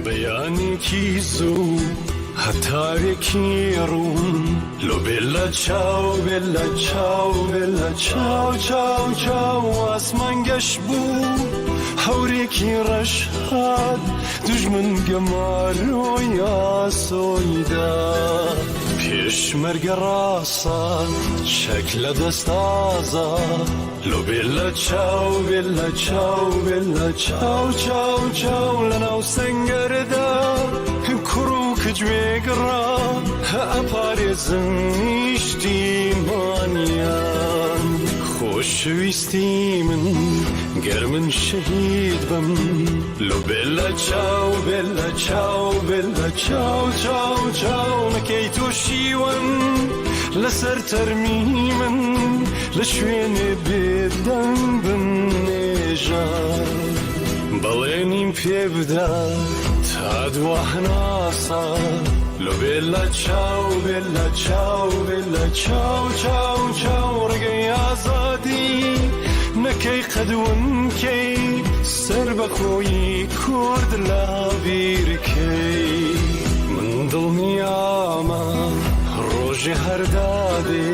بەیانێکی زوو هەتاوێکی ڕوون لۆ بێلا چاو بێلا چاو بێلا چاو چاو چاو ئاسمان گەش بوو هەورێکی ڕەش هات دوژمن گەمارۆی ئاسۆی دا پێشمەرگە ڕاسا چەک لە دەست ئازا لۆ بێلا چاو بێلا چاو بێلا چاو چاو چاو لە ناو سەنگەردا کوڕ و کچ وێگڕا ئەپارێزن نیشتیمانیان خۆشەویستی من گەر من شەهید بم لۆ بێلا چاو بێلا چاو بێلا چاو چاو چاو نەکەی تۆ شیوەن لەسەر تەرمی من لە شوێنێ بێدەنگ بمنێژە بەڵێنیم پێ بدە تا دوا هەناسە لۆ بێلا چاو بێلا چاو بێلا چاو چاو چاو ڕێگەی ئازادی نەکەی قەد ون کەی سەربەخۆیی کورد لە بیر کەی من دڵنیامە ڕۆژێ هەر دادێ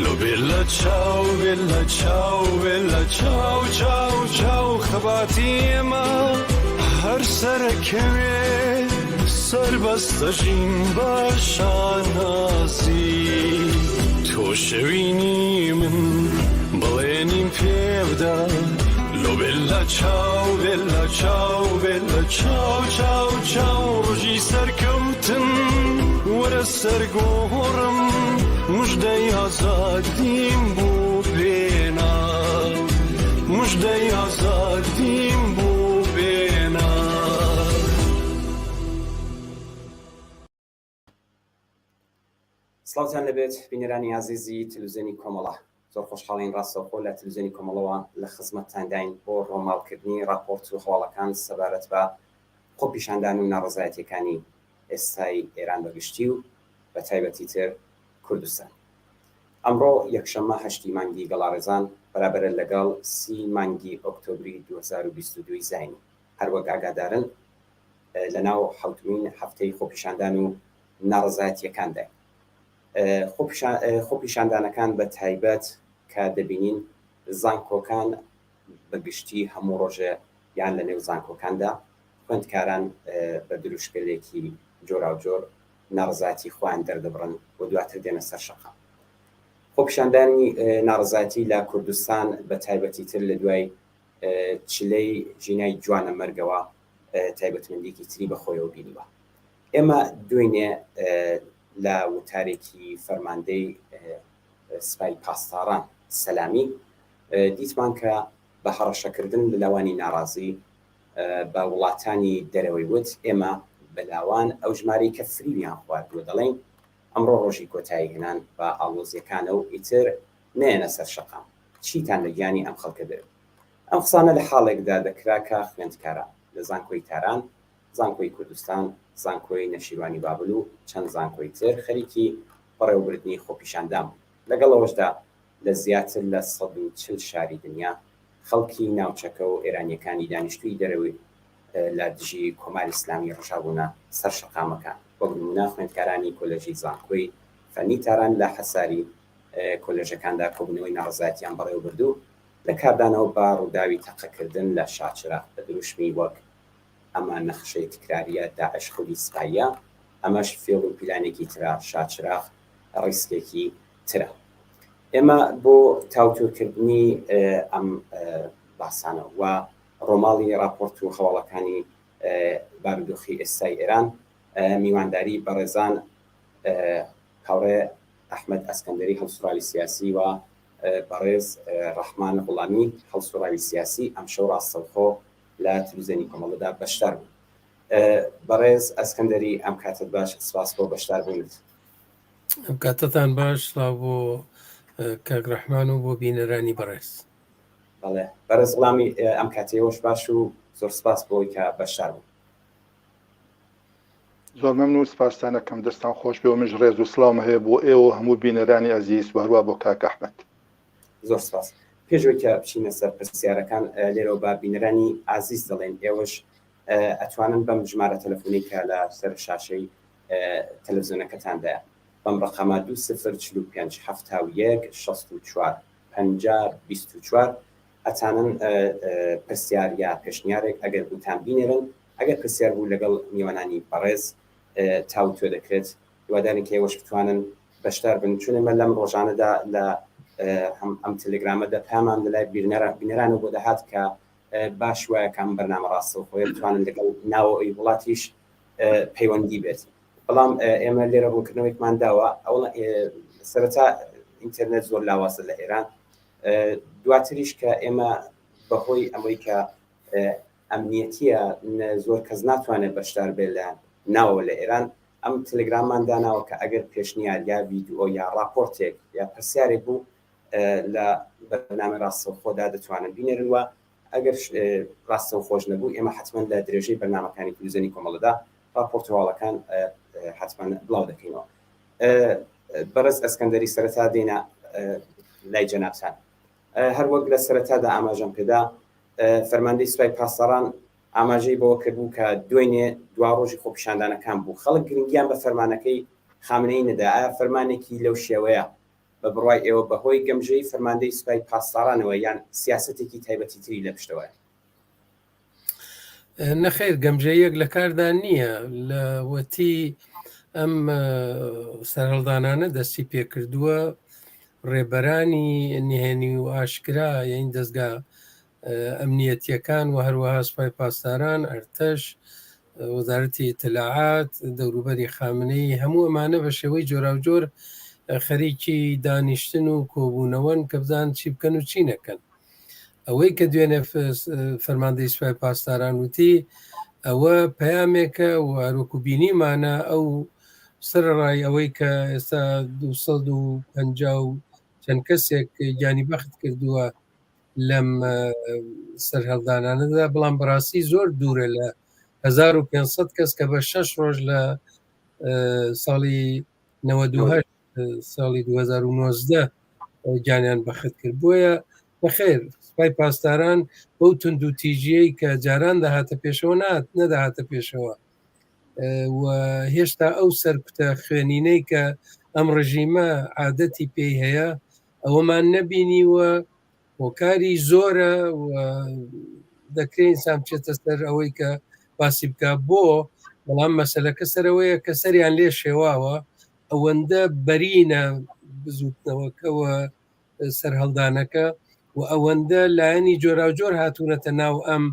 لۆ بێلا چاو بێلا چاو بێلا چاو چاو چاو خەباتی ئێمە هەر سەرەکەوێ سەربەستە ژین بە شانازی تۆ شەوینی من بەڵێنیم پێ بدە لۆ بێلا چاو بێلا چاو بێلا چاو چاو چاو ڕۆژی سەرکەوتن وەرە سەر گۆڕم مژدەی ئازادیم بۆ بێنە مژدەی ئازادیم بۆ بێنە. سڵاوتان لەبێت بینەرانی ئازیزی تلوزیۆنی کۆمەڵە زۆر خۆشحاڵین ڕاستەوخۆ لە تلوزیۆنی کۆمەڵەوە لە خزمەتتانداین بۆ ڕۆماڵکردنی ڕاپۆرت و هەواڵەکان سەبارەت بە خۆپیشاندان و ناڕەزایەتیەکانی ئێستای ئێران بە گشتی و بە تایبەتی تر کوردستان. ئەمڕۆ یەکشەممە هەشتی مانگی گەڵاڕێزان بەرابەرە لەگەڵ سی مانگی ئۆکتۆبری 2022 ی زاینی. هەروەک ئاگادارن لەناو حەوتمین هەفتەی خۆپیشاندان و ناڕەزایەتییەکانداین. خۆپیشاندانەکان بە تایبەت کە دەبینین زانکۆکان بە گشتی هەموو ڕۆژێ یان لە نێو زانکۆکاندا خوێندکاران بە دروشگەلێکی جۆراوجۆر ناڕەزایەتی خۆیان دەردەبڕن و دواتر دێنە سەر شەقام. خۆپیشاندانی ناڕەزایەتی لە کوردستان بە تایبەتی تر لە دوای چلەی ژینای جوانەمەرگەوە تایبەتمەندیکی تری بە خۆیەوە بینیوە. ئێمە دوێنێ لە وتارێکی فەرماندەی سپای پاسداران سەلامی دیتمان کە بە هەڕەشەکردن لە لاوانی ناڕازی بە وڵاتانی دەرەوەی وت، ئێمە بە لاوان ئەو ژمارەی کە فریویان خواردووە دەڵێین ئەمڕۆ ڕۆژی کۆتایی هێنان بە ئاڵۆزییەکانە و ئیتر نەیەنە سەر شەقام، چیتان لە گیانی ئەم خەڵکە دەوێت؟ ئەم قسانە لە حاڵێکدا دەکرا کە خوێندکاران لە زانکۆی تاران، زانکۆی کوردستان، زانکۆی نەشیروانی بابل و چەند زانکۆی تر خەریکی بەڕێوەبردنی خۆپیشاندان بوون. لەگەڵ ئەوەشدا لە زیاتر لە 140 شاری دنیا خەڵکی ناوچەکە و ئێرانییەکانی دانیشتووی دەرەوەی لە دژی کۆماری ئیسلامی ڕژابوونە سەر شەقامەکان. وەک نموونە خوێندکارانی کۆلێژی زانکۆی فەنی تاران لە حەساری کۆلێژەکاندا کۆبوونەوەی ناڕەزایەتیان بەڕێوەبرد و لە کاردانەوە بە ڕووداوی تەقەکردن لە شاچراغ بە دروشمی وەک ئەمە نەخشەی تکرارییە، داعش خودی سپاییە، ئەمەش فێڵ و پیلانێکی ترە، شاچراغ ڕیسکێکی ترە. ئێمە بۆ تاوتوێکردنی ئەم باسانە و ڕۆماڵی ڕاپۆرت و هەواڵەکانی بارودۆخی ئێستای ئێران میوانداری بەڕێزان هاوڕێ ئەحمەد ئەسکەندەری هەڵسوڕاوی سیاسی و بەڕێز ڕەحمان غوڵامی هەڵسوڕاوی سیاسی ئەمشەو ڕاستەوخۆ لە تلوزیۆنی کۆمەڵەدا بەشدار بوون. بەڕێز ئەسکەندەری ئەم کاتت باش سپاس بۆ بەشدار بوونت. ئەم کاتەتان باش سڵاو بۆ کاک ڕەحمان و بۆ بینەرانی بەڕێز. بەڵێ بەڕێز غوڵامی ئەم کاتەیەوەش باش و زۆر سپاس بۆی کە بەشدار بوون. زۆر مەمنون سپاستان ئەکەم دەستان خۆش بێ و منش ڕێز و سڵاوم هەیە بۆ ئێوە و هەموو بینەرانی ئەزیز و هەروا بۆ کاک ئەحمەد. زۆر سپاس. پێش ئەوەی کە بچینە سەر پرسیارەکان لێرەوە بە بینەرانی ئازیز دەڵێین ئێوەش. ئەتوانن بەم ژمارە تەلەفۆنی کە لە سەر شاشەی تەلەفزیۆنەکەتاندایە بەم ڕەقەمە 2 0 45 71 64 50 24 ئەتانن پرسیار یا پێشنیارێک ئەگەر بوتان بینێرن ئەگەر پرسیار بوو لەگەڵ میوانانی بەڕێز تاوتوێ دەکرێت هیوادارین کە ئێوەش بتوانن بەشدار بن چون ئێمە لەم ڕۆژانەدا لە هەم ئەم تەلەگرامەدا پامان لەلای بینەرانەوە بۆ دەهات کە باش وایە کە ئەم بەرنامە ڕاستەوخۆیە بتوانن لەگەڵ ناوەوەی وڵاتیش پەیوەندی بێت بەڵام ئێمە لێرە ڕوونکردنەوەیکمان داوە ئەوڵ سەرەتا ئینتەرنێت زۆر لاوازە لە ئێران دواتریش کە ئێمە بەهۆی ئەمەی کە ئەمنیەتیە زۆر کەس ناتوانێت بەشدار بێت لە ناوەوە لە ئێران ئەم تەلەگراممان داناوە کە ئەگەر پێشنیار یا ڤیدیۆ یا ڕاپۆرتێک یا پرسیارێک بوو لە بەرنامەی ڕاستەوخۆدا دەتوانن بینێرن و ئەگەر ڕاستەوخۆش نەبوو ئێمە حتمما لە درێژەی بەرنامەکانی تلویزیۆنی کۆمەڵەدا ڕاپۆرت هەواڵەکان حتمما بڵاو دەکەینەوە. بەڕێز ئەسکەندەری سەرەتا دێنە لای جەنابتان. هەروەک لە سەرەتادا ئاماژەم پێدا فەرماندەی سوپای پاسداران ئاماژەی بەوە کردبوو کە دوێنێ دوا ڕۆژی خۆپیشاندانەکان بوو، خەڵک گرنگیان بە فەرمانەکەی خامنەیی نەدا، ئایا فەرمانێکی لەو شێوەیە بە بڕوای ئێوە بەهۆی گەمژەیی فەرماندەی سوپای پاسدارانەوە یان سیاسەتێکی تایبەتی تری لە پشتەوەیە؟ نەخێر گەمژەیەک لە کاردا نییە لە وەتی ئەم سەرهەڵدانانە دەستی پێکردووە ڕێبەرانی نهێنی و ئاشکرا یین دەستگا ئەمنیەتیەکان و هەروەها سوپای پاسداران، ئەرتەش، وەزارەتی ئیتلاعات، دەوروبەری خامنەیی هەموو ئەمانە بە شێوەی جۆراوجۆر خەریکی دانیشتن و کۆبوونەوەن کە بزانن چی بکەن و چی نەکەن. ئەوەی کە دوێنێ فەرماندەی سوپای پاسداران وتی ئەوە پەیامێکە و هەروەکو بینیمانە ئەو سەرەڕای ئەوەی کە ئێستا 250 و چەند کەسێک گیانی بەخت کردووە لەم سەرهەڵدانانەدا بەڵام بەڕاستی زۆر دوورە لە 1500 کەس کە بە شەش ڕۆژ لە ساڵی 98 ساڵی 2019 گیانیان بەخت کرد بۆیە بەخێر سوپای پاسداران بەو توندوتیژیەی کە جاران دەهاتە پێشەوە نات نەدەهاتە پێشەوە و هێشتا ئەو سەرکوتە خوێنینەی کە ئەم ڕژیمە عادەتی پێی هەیە ئەوەمان نەبینیوە هۆکاری زۆرە و دەکرێت ئینسان بچێتە سەر ئەوەی کە باسی بکە بۆ بەڵام مەسلەکە سەرەوەیە کە سەریان لێ شێواوە ئەوەندە بەرینە بزوتنەوەکەوە سەرهەڵدانەکە و ئەوەندە لایەنی جۆراوجۆر هاتوونەتە ناو ئەم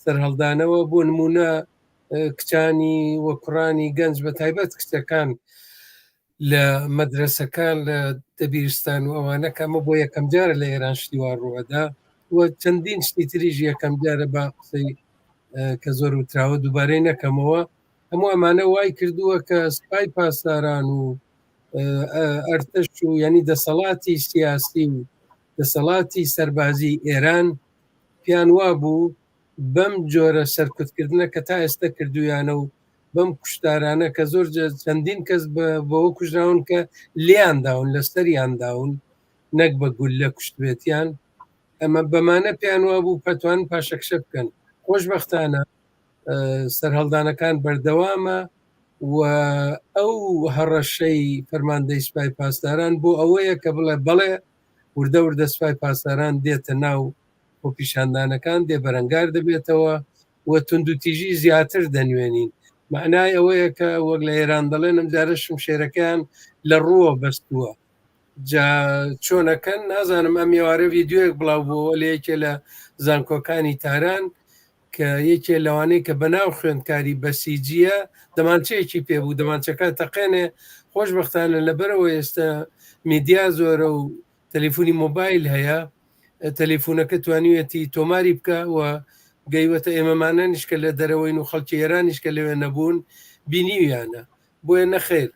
سەرهەڵدانەوە بۆ نمونە کچانی و کوڕانی گەنج بە تایبەت کچەکان لە مەدرەسەکان لە دەبیرستان و ئەوانە کە ئەمە بۆ یەکەم جارە لە ئێران شتی وا ڕووەدا و چەندین شتی تریش یەکەم جارە بە قسەی کە زۆر وتراوە دووبارەی نەکەمەوە هەموو ئەمانە وای کردووە کە سپای پاسداران و ئەرتەش و ینی دەسەڵاتی سیاسی و دەسەڵاتی سەربازی ئێران پیان وابوو بەم جۆرە سەرکوتکردنە کە تا ئێستا کردویانە و بەم کوشتارانە کە زۆر چەندین کەس بەوە کوژراون کە لێیان داون لەسەریان داون نەک بە گوللە کوشتبێتیان ئەمە بەمانە پێیان وابوو پەتوان پاشەکشە بکەن خۆشببختانە سەرهەڵدانەکان بەردەوامە و ئەو هەڕەشەی فەرماندەی سوپای پاسداران بۆ ئەوەیە کە بڵێ بەڵێ وردە وردە سوپای پاسداران دێتە ناو خۆپیشاندانەکان دێ بەرەنگار دەبێتەوە و توندوتیژی زیاتر دەنوێنین مەعنای ئەوەیە کە وەک لە ئێران دەڵێن ئەم جارە شمشێرەکەیان لە ڕووە بەستووە جا چۆنەکەن نازانم ئەم ئێوارە ڤیدیۆیەک بڵاو بووەوە لە یەکێ لە زانکۆکانی تاران کە یەکێ لەوانەی کە بەناو خوێندکاری بەسیجیە دەمانچەیەکی پێبوو دەمانچەکە تەقێنێ خۆشبەختانە لەبەرەوە ئێستا میدیا زۆرە و تەلەفۆنی مۆبایل هەیە تەلەفۆنەکە توانیویەتی تۆماری بکە و گەیوەتە ئێمەمانەنیش کە لە دەرەوەین و خەڵکی ئێرانیش کە لەوێ نەبوون بینیویانە بۆیە نەخێر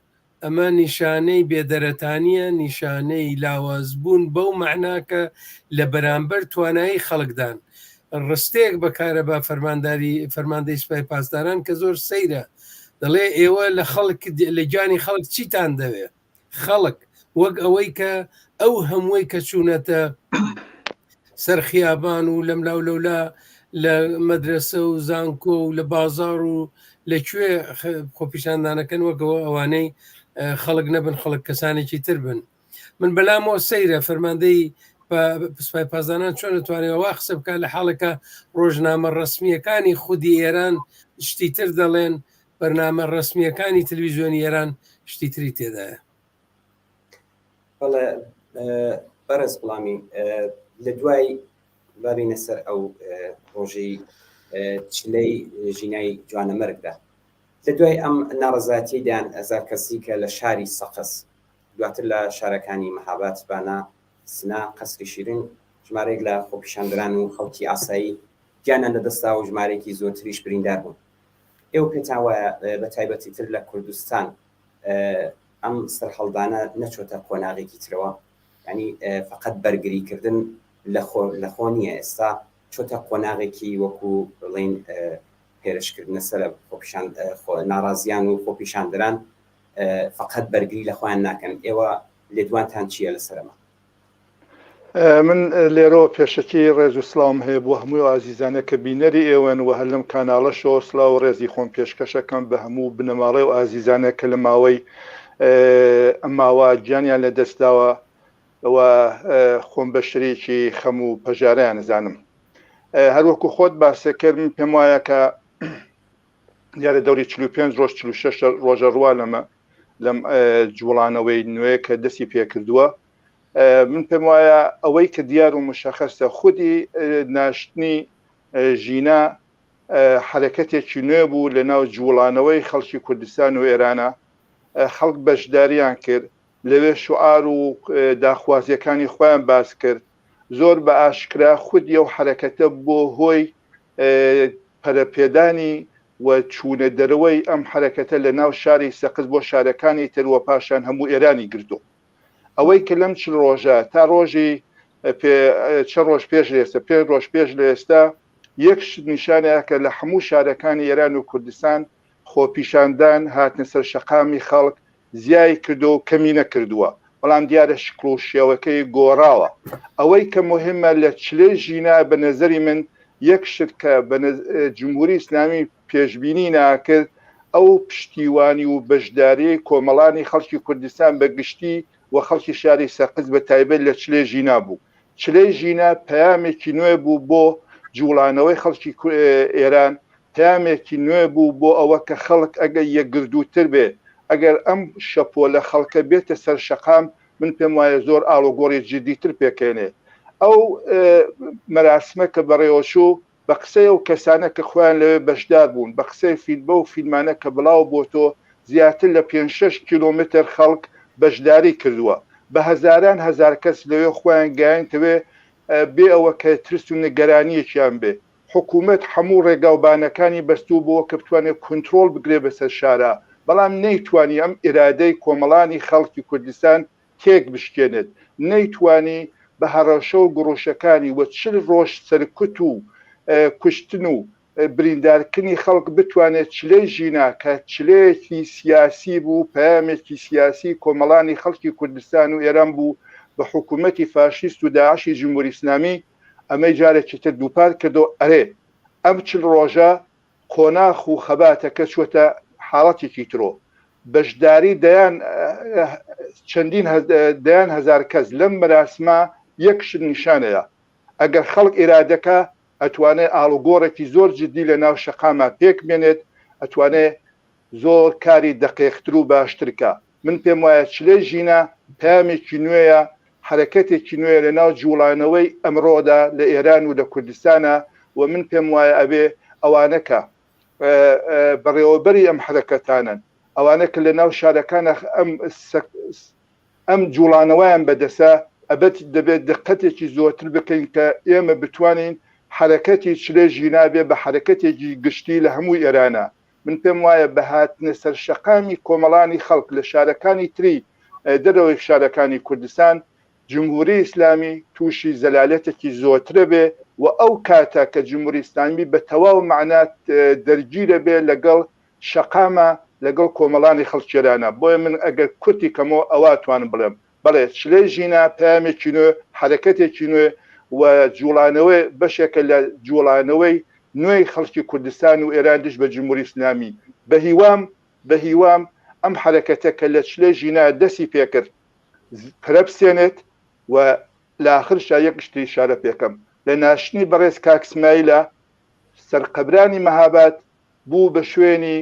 ئەمە نیشانەی بێدەرەتانیە نیشانەی لاوازبوون بەو مەعنا کە لە بەرامبەر توانایی خەڵکدان ڕستەیەک بەکارە بە فەرمانداری فەرماندەی سوپای پاسداران کە زۆر سەیرە دەڵێ ئێوە لە خەڵک لە گیانی خەڵک چیتان دەوێ خەڵک وەک ئەوەی کە ئەو هەمووی کە چوونەتە سەر خیابان و لەم لاو لەولا لە مەدرسە و زانکۆ و لە بازار و لە کوێ خۆپیشاندانەکەن وەکەوە ئەوانەی خەڵک نەبن خەڵک کەسانێکی تر بن من بەلامەوە سەیرە فەرماندەی سوپای پاسداران چۆن دەتوانێت وا قسە بکات لە حاڵێکا ڕۆژنامە ڕەسمییەکانی خودی ئێران شتی تر دەڵێن بەرنامە ڕەسمییەکانی تلویزیۆنی ئێران شتی تری تێدایە. بەڵێ بەڕێز غوڵامی لە دوای بابینە سەر ئەو ڕۆژەی چلەی ژینای جوانەمەرگدا لە دوای ئەم ناڕەزایەتیەی دەیان هەزار کەسی کە لە شاری سەقز دواتر لە شارەکانی مەهاباد، بانە، سنە، قەسری شیرین ژمارەیەک لە خۆپیشاندەران و خەڵکی ئاسایی گیانیان لەدەستدا و ژمارەیەکی زۆرتریش بریندار بوون. ئێوە پێتان وایە بە تایبەتیتر لە کوردستان ئەم سەرهەڵدانە نەچۆتە قۆناغێکی ترەوە؟ یانی فەقەت بەرگریکردن لە خۆ نییە ئێستا چۆتە قۆناغێکی وەکو بڵێین هێرشکردنە سەر خۆپیشان ناڕازیان و خۆپیشاندەران فقط بەرگری لە خۆیان ناکەن ئێوە لێدوانتان چییە لەسەر ئەمە؟ من لێرەوە پێشەکی ڕێز و سڵاوم هەیە بۆ هەموو ئازیزانە کە بینەری ئێوەن و هەر لەم کاناڵەشەوە سڵاو و ڕێزی خۆم پێشکەشەکەم بە هەموو بنەماڵەی و ئازیزانە کە لە ماوەی ئەم ماوە گیانیان لە دەستداوە و خۆم بە شەریکی خەم و پەژارەیان زانم. هەروەکو خۆت باسە کرد من پێم وایە کە دیارە دەوری 45 ڕۆژ 46 ڕۆژە ڕوا لەمە لەم جوڵانەوەی نوێ کە دەستی پێکردووە من پێم وایە ئەوەی کە دیار و مشەخەستە خودی ناشتنی ژینا حرەکەتێکی نوێ بوو لە ناو جوڵانەوەی خەڵکی کوردستان و ئێرانە خەڵک بەشداریان کرد لەوێ شعار و داخوازیەکانی خۆیان باس کرد زۆر بە ئاشکرا خودی ئەو حەرەکەتە بۆ هۆی پەرەپێدانی و چوونە دەرەوەی ئەم حەرەکەتە لە ناو شاری سەقز بۆ شارەکانی تر و پاشان هەموو ئێرانی گرتۆ. ئەوەی کە لەم چل ڕۆژە تا ڕۆژی پێ چەند ڕۆژ پێش لە ئێستا پێنج ڕۆژ پێش لە ئێستا یەک شت نیشانەیە کە لە هەموو شارەکانی ئێران و کوردستان خۆپیشاندان هاتنە سەر شەقامی خەڵک زیای کردووە و کەمی نەکردووە، بەڵام دیارە شکڵ و شێوەکەی گۆڕاوە. ئەوەی کە موهیمە لە چلەی ژینا بە نەزەری من یەک شت کە بە جمهوری ئیسلامی پێشبینی ناکرد ئەو پشتیوانی و بەشداریەی کۆمەڵانی خەڵکی کوردستان بە گشتی و خەڵکی شاری سەقز بە تایبەت لە چلەی ژینا بوو. چلەی ژینا پەیامێکی نوێ بوو بۆ جوڵانەوەی خەڵکی ئێران، پەیامێکی نوێ بوو بۆ ئەوە کە خەڵک ئەگەر یەکگردووتر بێ، ئەگەر ئەم شەپۆلە خەڵکە بێتە سەر شەقام، من پێم وایە زۆر ئاڵوگۆڕی جیددیتر پێکهێنێ. ئەو مەراسمە کە بەڕێوەچوو، بە قسەی ئەو کەسانە کە خۆیان لەوێ بەشدار بوون، بە قسەی فیلم بەو فیلمانە کە بڵاو بۆتۆ، زیاتر لە پێنج شەش کیلۆمتر خەڵک بەشداری کردووە. بە هەزاران هەزار کەس لەوێ خۆیان گەیاندتەوێ بێ ئەوە کە ترس و نیگەرانییەکیان بێ. حکوومەت هەموو ڕێگاوبانەکانی بەستوو بۆ کە بتوانێت کونترۆڵ بگرێ بەسەر شارا، بەڵام نەیتوانی ئەم ئیرادەی کۆمەڵانی خەڵکی کوردستان تێک بشکێنێت، نەیتوانی بە هەڕەشە و گوڕوشەکانی و 40 ڕۆژ سەرکوت و کوشتن و بریندارکردنی خەڵک بتوانێت چلەی ژینا کە چلەیەکی سیاسی بوو، پەیامێکی سیاسی کۆمەڵانی خەڵکی کوردستان و ئێران بوو بە حکوومەتی فاشیست و داعشی جمهوری ئیسلامی، ئەمەی جارێکی تر دووپات کردەوە ئەرێ ئەم 40 ڕۆژە قۆناخ و خەباتەکە چووەتە حاڵەتێکی ترۆ بەشداری دەیان چەندین دەیان هەزار کەس لەم مەراسمە یەک شت نیشانەیە ئەگەر خەڵک ئیرادەکە ئەتوانێ ئاڵوگۆڕێکی زۆر جدی لە ناو شەقاما پێک بێنێت ئەتوانێ زۆر کاری دەقیقتر و باشتر کا. من پێم وایە چلەی ژینا پەیامێکی نوێیە، حەرەکەتێکی نوێیە لە ناو جووڵانەوەی ئەمڕۆدا لە ئێران و لە کوردستانا و من پێم وایە ئەبێ ئەوانە کە بەڕێوەبەری ئەم حەرەکەتانەن، ئەوانە کە لە ناو شارەکانا ئەم ئەم جووڵانەوەیان بەدەسە، ئەبەت دەبێت دقەتێکی زۆرتر بکەین کە ئێمە بتوانین حەرەکەتی چلەی ژینا بێ بە حەرەکەتێکی گشتی لە هەموو ئێرانا. من پێم وایە بە هاتنە سەر شەقامی کۆمەڵانی خەڵک لە شارەکانی تری دەرەوەی شارەکانی کوردستان جمهوری ئیسلامی تووشی زەلالەتێکی زۆرترە بێ و ئەو کاتە کە جمهوری ئیسلامی بە تەواو مەعنا دەرگیرە بێ لەگەڵ شەقامە لەگەڵ کۆمەڵانی خەڵکی ئێرانە بۆیە من ئەگەر کورتی کەمەوە ئەوە توانم بڵێم بەڵێ چلەی ژینا پەیامێکی نوێ حەرەکەتێکی نوێ. و جوڵانەوەی بەشێکە لە جوڵانەوەی نوێی خەڵکی کوردستان و ئێران دژ بە جمهوری ئیسلامی. بە هیوام بە هیوام ئەم حەرەکەتە کە لە چلەی ژینا دەسی پێکرد پەرە بسێنێت و لە ئاخرشا یەک شتی ئیشارە پێکەم لە ناشتنی بەڕێز کاک سمایلە سەرقەبرانی مەهاباد بوو بە شوێنی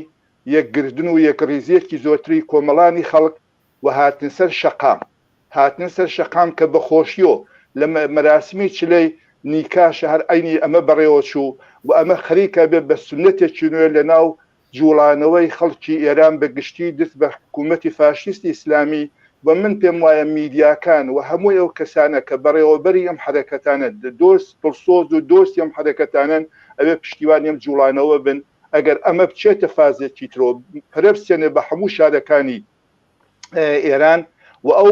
یەکگردن و یەکڕیزیەکی زۆرتری کۆمەڵانی خەڵک و هاتنە سەر شەقام هاتنە سەر شەقام کە بە خۆشیۆ لە مەراسمی چلەی نیکاشە هەر عەینی ئەمە بەڕێوە چوو و ئەمە خەریکە بێ بە سوننەتێکی نوێ لە ناو جووڵانەوەی خەڵکی ئێران بە گشتی دز بە حکوومەتی فاشیستی ئیسلامی و من پێم وایە میدیاکان و هەمووی ئەو کەسانە کە بەڕێوەبەری ئەم حەرەکەتانە دۆست دڵسۆز و دۆستی ئەم حەرەکەتانەن ئەوێ پشتیوانی ئەم جووڵانەوە بن ئەگەر ئەمە بچێتە فازێکی ترەوە پەرە بسێنێ بە هەموو شارەکانی ئێران و ئەو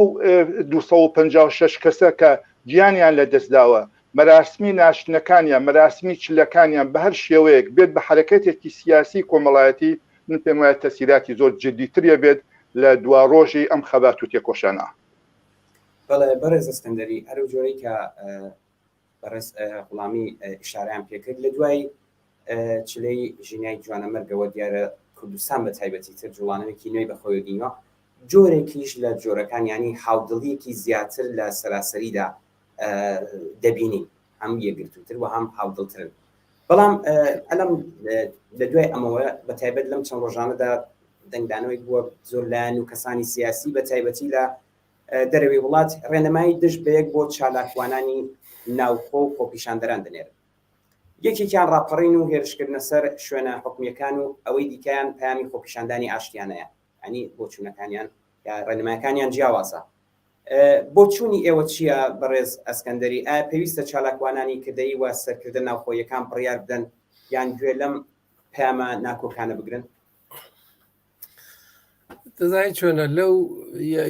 256 کەسە کە گیانیان لە دەستداوە مەراسمی ناشتنەکانیان مەراسمی چلەکانیان بە هەر شێوەیەک بێت بە حرەکەتێکی سیاسی کۆمەڵایەتی من پێم وایە تەسیراتی زۆر جدیتریە بێت لە دوا ڕۆژی ئەم خەبات و تێکۆشانە. بەڵێ بەڕێز ئەسکەندەری هەرو جۆرەی کە بەڕێز غوڵامی ئیشارەیان پێکرد لە دوای چلەی ژینای جوانەمەرگەوە دیارە کوردستان بە تایبەتی تر جوڵانەوەیەکی نوێی بەخۆیەوە دینوە جۆرێکیش لە جۆرەکان ینی هاودڵیەکی زیاتر لە سەراسەریدا دەبینین هەم یەکگرتووتر و هەم هاودڵترن بەڵام ئەلم لە دوای ئەمەوە بە تایبەت لەم چەند ڕۆژانەدا دەنگدانەوەی بووە زۆر لایەن و کەسانی سیاسی بە تایبەتی لە دەرەوەی وڵات ڕێنمایی دژ بەیەک بۆ چالاکوانانی ناوخۆ و خۆپیشاندەران دەنێرن. یەکێکیان ڕاپەڕین و هێرشکردنە سەر شوێنە حکومییەکان و ئەوەی دیکەیان پەیامی خۆپیشاندانی ئاشتیانەیە، یانی بۆچوونەکانیان یا ڕێنمایەکانیان جیاوازە. بۆچوونی ئێوە چییە بەڕێز ئەسکەندەری، ئایا پێویستە چالاکوانانی کردەیی و سەرکردە ناوخۆییەکان بڕیار بدەن یان گوێ لەم پەیامە ناکۆکانە بگرن؟ دەزانی چۆنە لەو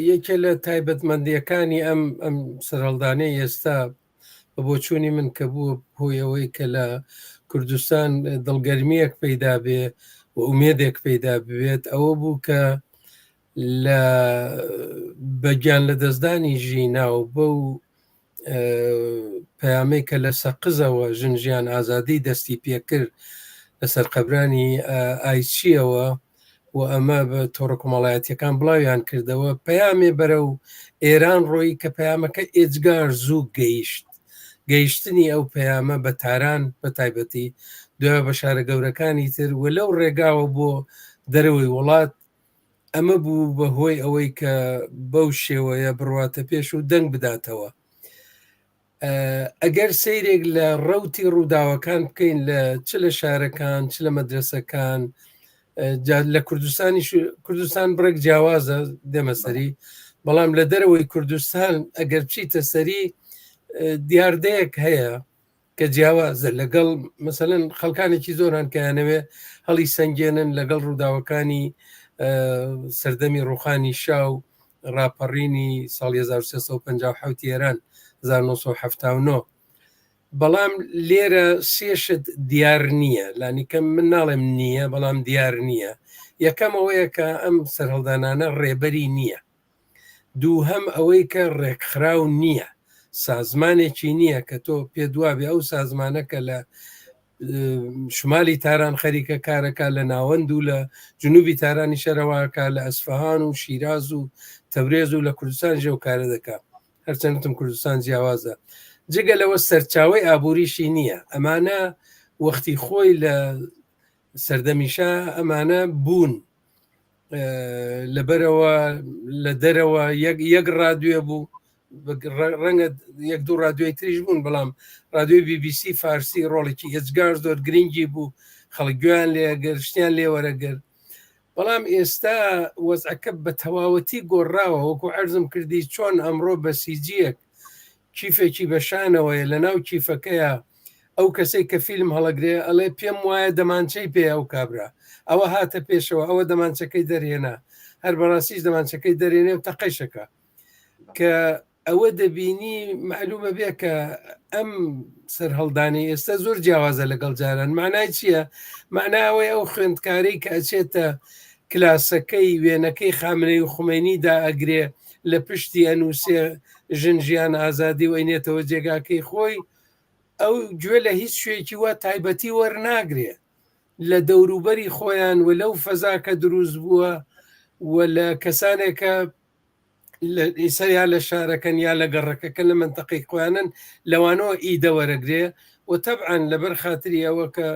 یەکێ لە تایبەتمەندیەکانی ئەم ئەم سەرهەڵدانەی ئێستا بە بۆچوونی من کە بووە هۆی ئەوەی کە لە کوردستان دڵگەرمیەک پەیدا بێ و ئومێدێک پەیدا ببێت ئەوە بوو کە لە بەگیان لە دەستدانی ژینا و بەو پەیامەی کە لە سەقزەوە ژن ژیان ئازادی دەستی پێکرد لەسەر قەبرانی ئایچیەوە و ئەمە بە تۆڕە کۆمەڵایەتیەکان بڵاویان کردەوە پەیامێ بەرەو ئێران ڕۆی کە پەیامەکە ئێجگار زوو گەیشت گەیشتنی ئەو پەیامە بە تاران بە تایبەتی دوای بە شارە گەورەکانی تر و لەو ڕێگاوە بۆ دەرەوەی وڵات ئەمە بوو بە هۆی ئەوەی کە بەو شێوەیە بڕواتە پێش و دەنگ بداتەوە. ئەگەر سەیرێک لە ڕەوتی ڕووداوەکان بکەین لە چ لە شارەکان چ لە مەدرسەکان لە کوردستانی کوردستان بڕێک جیاوازە دێمە سەری بەڵام لە دەرەوەی کوردستان ئەگەر بچیتە سەری دیاردەیەک هەیە کە جیاوازە لەگەڵ مەسەلەن خەڵکانێکی زۆر هەن کە یانەوێ هەڵی سەنگێنن لەگەڵ ڕووداوەکانی سەردەمی ڕوخانی شا و ڕاپەڕینی ساڵی 1357 ئێران 1979 بەڵام لێرە سێشت دیار نییە لانیکەم من ناڵێم نییە بەڵام دیار نییە یەکەم ئەوەیە کە ئەم سەرهەڵدانانە ڕێبەری نییە دووهەم ئەوەی کە ڕێکخراو نییە، سازمانێکی نییە کە تۆ پێت وابێ ئەو سازمانە کە لە شمالی تاران خەریکە کارەکە لە ناوەند و لە جنوبی تارانی شەرەواکە لە ئەسفەهان و شیراز و تەورێز و لە کوردستان ژێو کارە دەکا هەرچەندتم کوردستان جیاوازە جگە لەوە سەرچاوی ئابووریشی نییە ئەمانە وەختی خۆی لە سەردەمیشە ئەمانە بوون لەبەرەوە لە دەرەوە یەک یەک ڕادوێ بوو ڕەنگە یەک دوو ڕادوێی تریش بوون بەڵام ڕادوێی BBC فارسی ڕۆڵێکی ئێجگار زۆر گرنگی بوو خەڵک گوێیان لێگەر شتیان لێوەرەگرت بەڵام ئێستا وەزعەکە بە تەواوەتی گۆڕاوە وەکو عەرزم کردی چۆن ئەمڕۆ بەسیجیەک کیفێکی بە شانەوەیە لە ناو کیفەکەیا ئەو کەسەی کە فیلم هەڵەگرێ ئەڵێ پێم وایە دەمانچەی پێ ئەو کابرا ئەوە هاتە پێشەوە ئەوە دەمانچەکەی دەرهێنا هەر بەڕاستیش دەمانچەکەی دەرێنێ و تەقەیشەکە کە ئەوە دەبینی معلومە بێ کە ئەم سەرهەڵدانی ئێستا زۆر جیاوازە لەگەڵ جاران معنای چییە؟ معنای ئەوەی ئەو خوێندکاری کە ئەچێتە کلاسەکەی وێنەکەی خامنەی و خومەینی دائەگرێ لە پشتی ئەنووسێ ژن ژیان ئازادی و ئەینێتەوە جێگاکەی خۆی. ئەو گوێ لە هیچ شوێکی وا تایبەتی وەرناگرێ لە دەوروبەری خۆیان و لەو فەزا کە دروست بووە و لە کەسانێکە ئیسە یا لە شارەکەن یا لە گەڕەکەکە لە منتەقەی خۆیانن لەوانەوە ئیدە وەرەگرێ و تەبعەن لەبەر خاتری ئەوە کە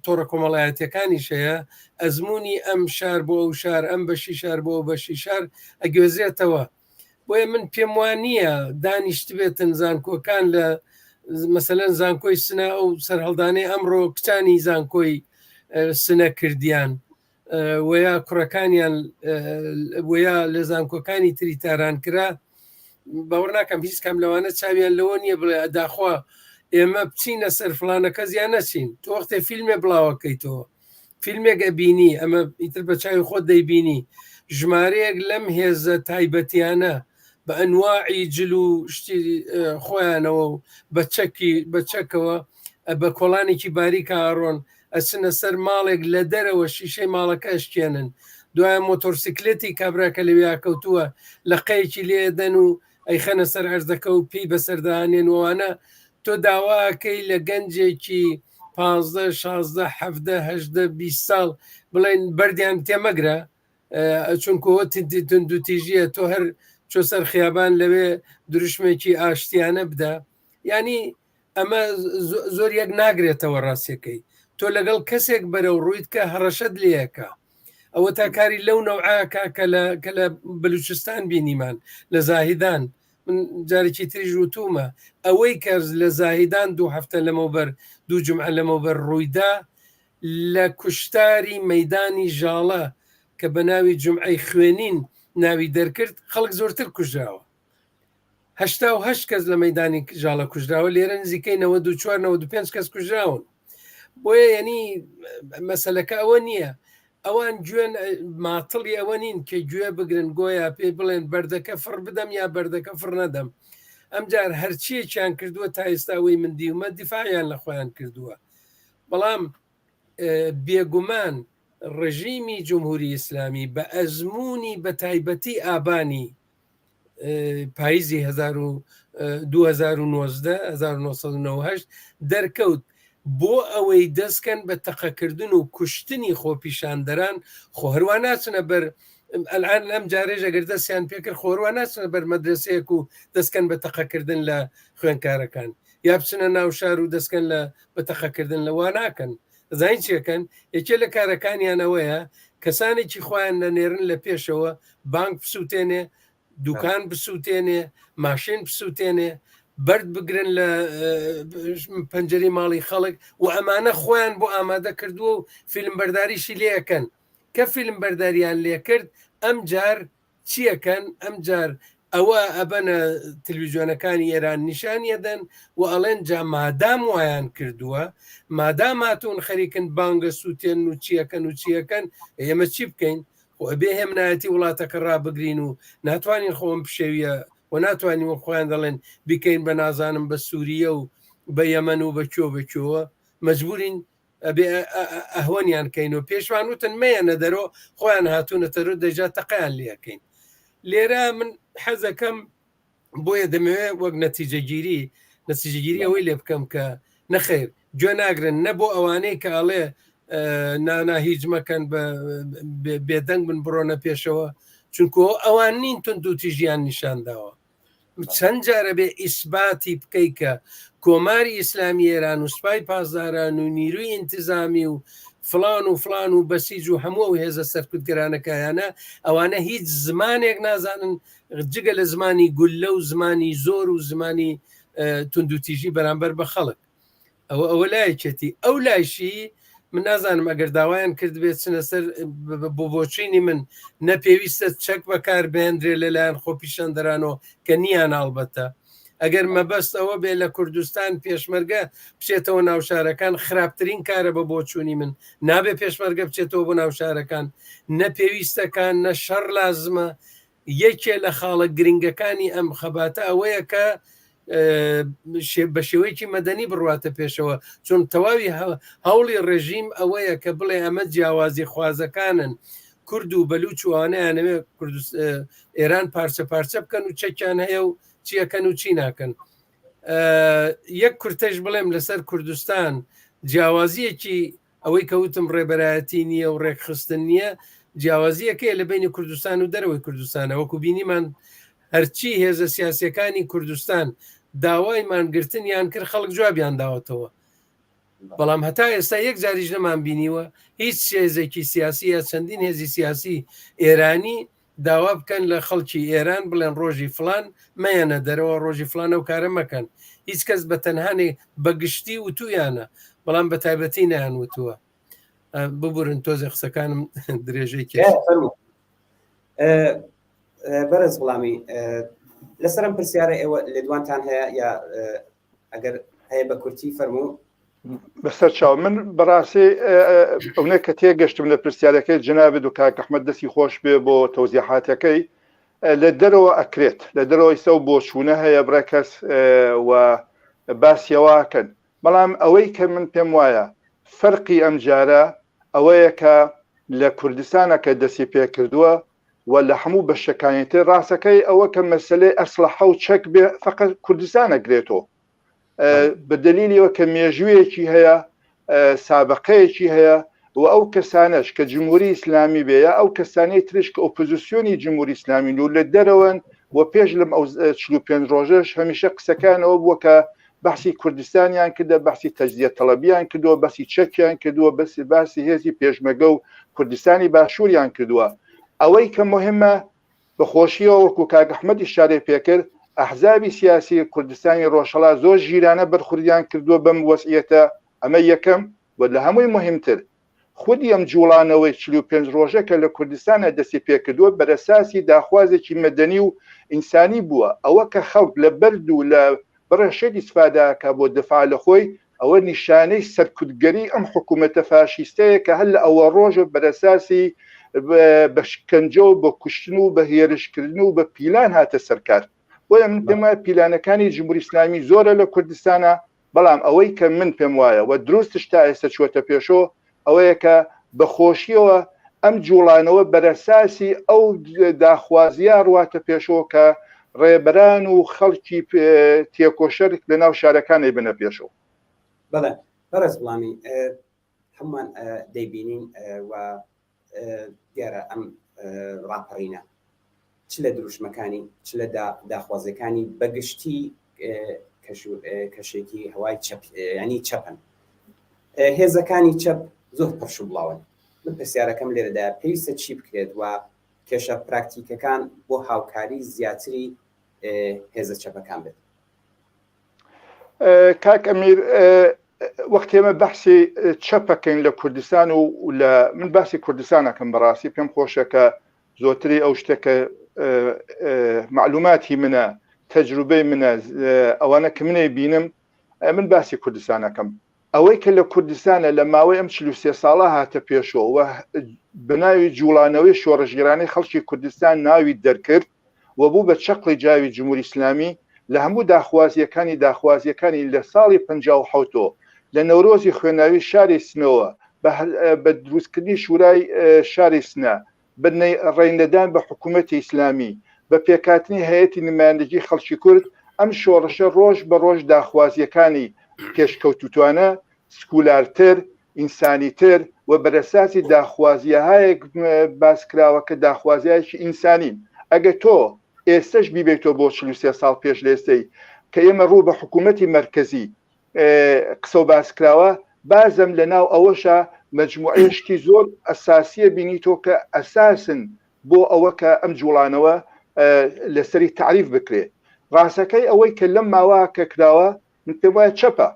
تۆڕە کۆمەڵایەتیەکانیش هەیە ئەزمموی ئەم شار بۆ ئەو شار ئەم بەشی شار بۆ ئەو بەشی شار ئەگوێزرێتەوە بۆیە من پێم وان نییە دانیشتبێتن زانکۆکان لە مەسەلەن زانکۆی سنە ئەو سەرهەڵدانەی ئەمڕۆ کچانی زانکۆی سنە کردیان ویا کوڕەکانیان ویا لە زانکۆکانی تری تاران کرا باوەڕ ناکەم هیچ کام لەوانە چاویان لەوە نییە بڵێ ئەداخوا ئێمە بچینە سەر فلانە کەس یان نەچین تۆ وەختێ فیلمێ بڵاوەکەیتەوە فیلمێک ئەبینی ئەمە ئیتر بە چاوی خۆت دەیبینی ژمارەیەک لەم هێزە تایبەتیانە بە ئەنواعی جل و شتی خۆیانەوە و بە چەکی بە چەکەوە بە کۆڵانێکی باریکە ئاڕۆن ئەچنە سەر ماڵێک لە دەرەوە شیشەی ماڵەکە ئەشکێنن دوایە مۆتۆرسیکلێتی کابرا کە لەویا کەوتووە لە قەیەکی لێ دەن و ئەیخەنە سەر ئەرزەکە و پێی بەسەردانێن وانە تۆ داواکەی لە گەنجێکی پازدە شازدە حەفدە هەژدە بیست ساڵ بڵێن بەردیان تێمەگرە چونکۆ توندوتیژیە تۆ هەر چۆ سەر خیابان لەوێ دروشمێکی ئاشتیانە بدە ینی ئەمە زۆر یەک ناگرێتەوە ڕاستیەکەی تۆ لەگەڵ کەسێک بەرەو ڕوویت کە هەڕەشەت لەکە ئەوە تا کاری لەو نەوعاکە کە لە کە لە بلوچستان بینیمان لە زاهیدان من جارێکی تریش وتومە ئەوەی کە لە زاهیدان دوو هەفتە لەمەوبەر دوو جمعە لەمەوبەر ڕوویدا لە کوشتاری مەدانی ژاڵە کە بە ناوی جمعەی خوێنین ناوی دەرکرد خەڵک زۆرتر کوژراوە 88 کەس لە مەدانی ژاڵە کوژراوە لێرە نزیکەی 94 95 کەس کوژراون بۆیە یعنی مەسلەکە ئەوە نییە ئەوان گوێن ماتڵی ئەوە نین کە گوێ بگرن گۆیا پێی بڵێن بەردەکە فڕ بدەم یا بەردەکە فڕ نەدەم ئەمجار هەرچیەکیان کردووە تا ئێستا ئەوەی من دیومە دیفاعیان لە خۆیان کردووە بەڵام بێگومان ڕژیمی جمهوری ئیسلامی بە ئەزمموی بە تایبەتی ئابانی پاییزی 2019 1998 دەرکەوت بۆ ئەوەی دەستکەن بە تەقەکردن و کوشتنی خۆپیشاندەران خۆ هەروە ناچنە بەر ئەلان لەم جارێژ ئەگەر دەستیان پێکرد خۆروە ناچنە بەر مەدرسەیەک و دەستکەن بە تەقەکردن لە خوێنکارەکان یا بچنە ناو شار و دەستکەن لە بە تەقەکردن لە وا ناکەن زین چیەکەن یەکێ لە کارەکانیان ئەوەیە کەسانێکی خۆیان نەنێرن لە پێشەوە بانک بسووتێنێ دوکان بسووتێنێ ماشین بسووتێنێ بەرد بگرن لە پەنجەری ماڵی خەڵک و ئەمانە خۆیان بۆ ئامادە کردووە و فیلم بەرداریشی لێەکەن کە فیلم بەرداریان لێکرد ئەم جار چیەکەن ئەم جار ئەوە ئەبەنە تلویزیۆنەکانی ئێران نیشانی ئەدەن و ئەڵێن جا مادام وایان کردووە مادام هاتوون خەریکن بانگە سووتێن و چیەکەن و چیەکەن ئێمە چی بکەین خۆ ئەبێ هێمنایەتی وڵاتەکە ڕابگرین و ناتوانین خۆم پشێویە و ناتوانین وەک خۆیان دەڵێن بیکەین بە نازانم بە سووریە و بە یەمەن و بە کوێ بە کوێوە مەجبورین ئەبێ ئەهوەنیان کەین و پێشوان وتن مەیەنە دەرۆ خۆیان هاتوونەتەرۆ دەجا تەقیان لەکەین لێرە من حەزەکەم بۆیە دەمەوێت وەک نەتیجەگیری نەتیجەگیری ئەوەی لێ بکەم کە نەخێر گوێ ناگرن نە بۆ ئەوانەی کە ئەڵێ نانا هیچ مەکەن بە بێدەنگ بن بڕۆنە پێشەوە چونکۆ ئەوان نین تونند و تیژیان نیشان داوە چەند جارە بێ ئیسباتی بکەی کە کۆماری ئیسلامی ئێران و سوپای پاسداران و نیروی ئینتزامی و فلان و فلان و بەسیج و هەموو ئەو هێزە سەرکوتگەرانەکایانە ئەوانە هیچ زمانێک نازانن جگە لە زمانی گوللە و زمانی زۆر و زمانی توندوتیژی بەرامبەر بە خەڵک ئەوە ئەوە لایەکێتی ئەو لایشی من نازانم ئەگەر داوایان کردبێت چنە سەر بۆ بۆچینی من نە پێویستە چەک بەکار بهێندرێ لەلایەن خۆپیشاندەرانەوە کە نییان ئاڵبەتە ئەگەر مەبەست ئەوە بێ لە کوردستان پێشمەرگە بچێتەوە ناو شارەکان خراپترین کارە بە بۆچوونی من نابێ پێشمەرگە بچێتەوە بۆ ناو شارەکان نە پێویستەکان نە شەڕ لازمە یەکێ لە خاڵە گرنگەکانی ئەم خەباتە ئەوەیە کە بە شێوەیەکی مەدەنی بڕواتە پێشەوە چون تەواوی هەوڵی ڕێژیم ئەوەیە کە بڵێ ئەمە جیاوازی خوازەکانن کورد و بەلوچ وانەیانەوێ ئێران پارچە پارچە بکەن و چەکیان هەیە و چیەکەن و چی ناکەن. یەک کورتەش بڵێم لەسەر کوردستان جیاوازیەکی ئەوەی کە وتم ڕێبەرایەتی نییە و ڕێکخستن نییە جیاوازیەکەی لە بینی کوردستان و دەرەوەی کوردستانە وەکو بینیمان هەرچی هێزە سیاسەکانی کوردستان داوای مانگرتنیان کرد خەڵک جوابیان داوەتەوە بەڵام هەتا ئێستا یەک جاریش نەمان بینیوە هیچ هێزێکی سیاسی یا چەندین هێزی سیاسی ئێرانی داوا بکەن لە خەڵکی ئێران بڵێن ڕۆژی فلان مەیەنە دەرەوە ڕۆژی فلان ئەو کارە مەکەن هیچ کەس بە تەنهانێ بە گشتی وتویانە بەڵام بە تایبەتی نەیان وتووە ببورن تۆزێ قسەکانم درێژەی کێش بەرز وڵامی لەسەرم پرسیارە ئێوە لێدوانتان هەیە یا ئەگەر هەیە بە کورتی فەرموو بەسەر چاو من بەڕاستی ئەونە کە تێگەشتم لە پرسیارەکەی جنابت و کاک ئەحمەد دەستی خۆش بێ بۆ تەوزیحاتەکەی لە دەرەوە ئەکرێت لە دەرەوەی سە و بۆچوونە هەیە بڕێ کەس و باسیەوەکەن بەڵام ئەوەی کە من پێم وایە فەرقی ئەم جارە ئەوەیە کە لە کوردستانە کە دەستی پێکردووە و لە هەموو بەشەکانی تر ڕاستەکەی ئەوە کە مەسلەی ئەسلحە و چەک بێ فقط کوردستان ئەگرێتەوە بە دەلیلیەوە کە مێژوویەکی هەیە سابقەیەکی هەیە و ئەو کەسانەش کە جمهوری ئیسلامی بێ یا ئەو کەسانی ترش کە ئۆپۆزیسیۆنی جمهوری ئیسلامی و لە دەرەوەن و پێش لەم ئەو 45 ڕۆژەش هەمیشە قسەکانەوە بووە کە بەحسی کوردستانیان کردە بەحسی تەجزیە تەڵەبیان کردووە بەسی چەکیان کردووە بەسی باسی هێزی پێشمەگە و کوردستانی باشووریان کردووە ئەوەی کە مهمە بە خۆشیەوە وەکو کاک ئەحمەد ئیشارەی پێکرد ئەحزابی سیاسی کوردستانی ڕۆژهەڵات زۆر ژیرانە بەرخوردیان کردووە بەم وەزعیەتە ئەمە یەکەم و لە هەمووی مهمتر خودی ئەم جوڵانەوەی 45 ڕۆژە کە لە کوردستانە دەستی پێکردووە بەرەساسی داخوازێکی مەدەنی و ئینسانی بووە ئەوە کە خەڵک لە بەرد و لە بڕێ شت ئیسفادە ئەکا بۆ دفاع لە خۆی، ئەوە نیشانەی سەرکوتگەری ئەم حکوومەتە فاشیستەیە کە هەر لە ئەوەڵ ڕۆژەوە بەرەساسی بە شکەنجە و بە کوشتن و بە هێرشکردن و بە پیلان هاتە سەر کار. بۆیە من پێم وایە پیلانەکانی جمهوری ئیسلامی زۆرە لە کوردستانا، بەڵام ئەوەی کە من پێم وایە و دروستش تا ئێستا چووەتە پێشۆ ئەوەیە کە بە خۆشیەوە ئەم جوڵانەوە بەرەساسی ئەو داخوازیە ڕواتە پێشەوە کە ڕێبەران و خەڵکی تێکۆشەر لە ناو شارەکانی بنە پێشەوە. بەڵێ بەڕێز وڵامی هەمووان دەیبینین و دیارە ئەم ڕاپەڕینە چ لە دروشمەکانی چ لە داخوازیەکانی بەگشتی کەشێکی هەوای چەپ ینی چەپن هێزەکانی چەپ زۆر پرش و بڵاون من پرسیارەکەم لێرەدا پێویستە چی بکرێت و کێشە پراکتیکەکان بۆ هاوکاری زیاتری هێزە چەپەکان بێت کاک ئەمیر وەختی ئێمە بەحسی چەپەکەین لە کوردستان و لە من باسی کوردستانەکەم بەڕاستی پێم خۆشە کە زۆرتری ئەو شتە کە معلوماتی منە تەجروبەی منە ئەوانە کە منەی بینم من باسی کوردستانەکەم ئەوەی کە لە کوردستانە لە ماوەی ئەم 43 ساڵە هاتە پێشەوە بەناوی جوڵانەوەی شۆڕشگێرانەی خەڵکی کوردستان ناوی دەرکرد و بوو بە چەقڵی جاوی جمهوری ئیسلامی لە هەموو داخوازییەکانی داخوازییەکانی لە ساڵی 57 ەوە لە نەورۆزی خوێناوی شاری سنەوە بە دروستکردنی شورای شاری سنە بە ڕێنەدان بە حکوومەتی ئیسلامی بە پێکهاتنی هەیەتی نمایندگی خەڵکی کورد ئەم شۆڕشە ڕۆژ بە ڕۆژ داخوازییەکانی پێشکەوتووانە سکولارتر ئینسانیتر و بەرەساسی داخوازییەهایەک باس کراوە کە داخوازیایەکی ئینسانین. ئەگەر تۆ ئێستەش بیبەیتەوە بۆ 43 ساڵ پێش لە ئێستەی کە ئێمە ڕوو بە حکوومەتی مەرکەزی قسە و باس کراوە، بازم لە ناو ئەوەشا مەجموعەیە شتی زۆر ئەساسیە بینیتەوە کە ئەساسن بۆ ئەوە کە ئەم جوڵانەوە لەسەری تەعریف بکرێ. ڕاستەکەی ئەوەی کە لەم ماوە کە کراوە من پێم وایە چەپە.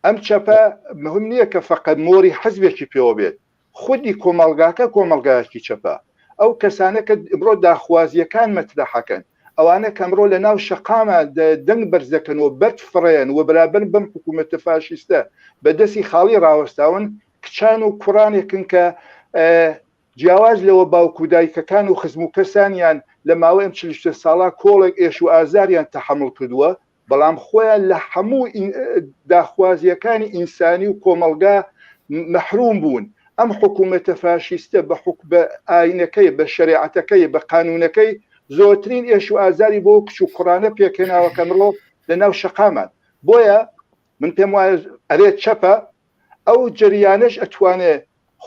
ئەم چەپە مهم نییە کە فەقەت مۆری حزبێکی پێوە بێت، خودی کۆمەڵگاکە کۆمەڵگایەکی چەپە. ئەو کەسانە کە ئمڕۆ داخوازییەکان مەترەحەکەن، ئەوانە کە ئەمڕۆ لە ناو شەقامە دەنگ بەرز دەکەن و بەرد فڕێن و بەرابەر بەم حکوومەتە فاشیستە بە دەستی خاڵی ڕاوەستاون، کچان و کوڕانێکن کە جیاواز لەوە باوک و دایکەکان و خزم و کەسانیان لە ماوەی ئەم 43 ساڵە کۆڵێک ئێش و ئازاریان تەحەموڵ کردووە، بەڵام خۆیان لە هەموو داخوازییەکانی ئینسانی و کۆمەڵگا مەحروم بوون. ئەم حکوومەتە فاشیستە بە بە ئاینەکەی، بە شەریعەتەکەی، بە قانوونەکەی زۆرترین ئێش و ئازاری بۆ کچ و کوڕانە پێکهێناوە کە ئەمڕۆ. لە ناو شەقامان. بۆیە من پێم وایە ئەرێ چەپە ئەو جەریانەش ئەتوانێ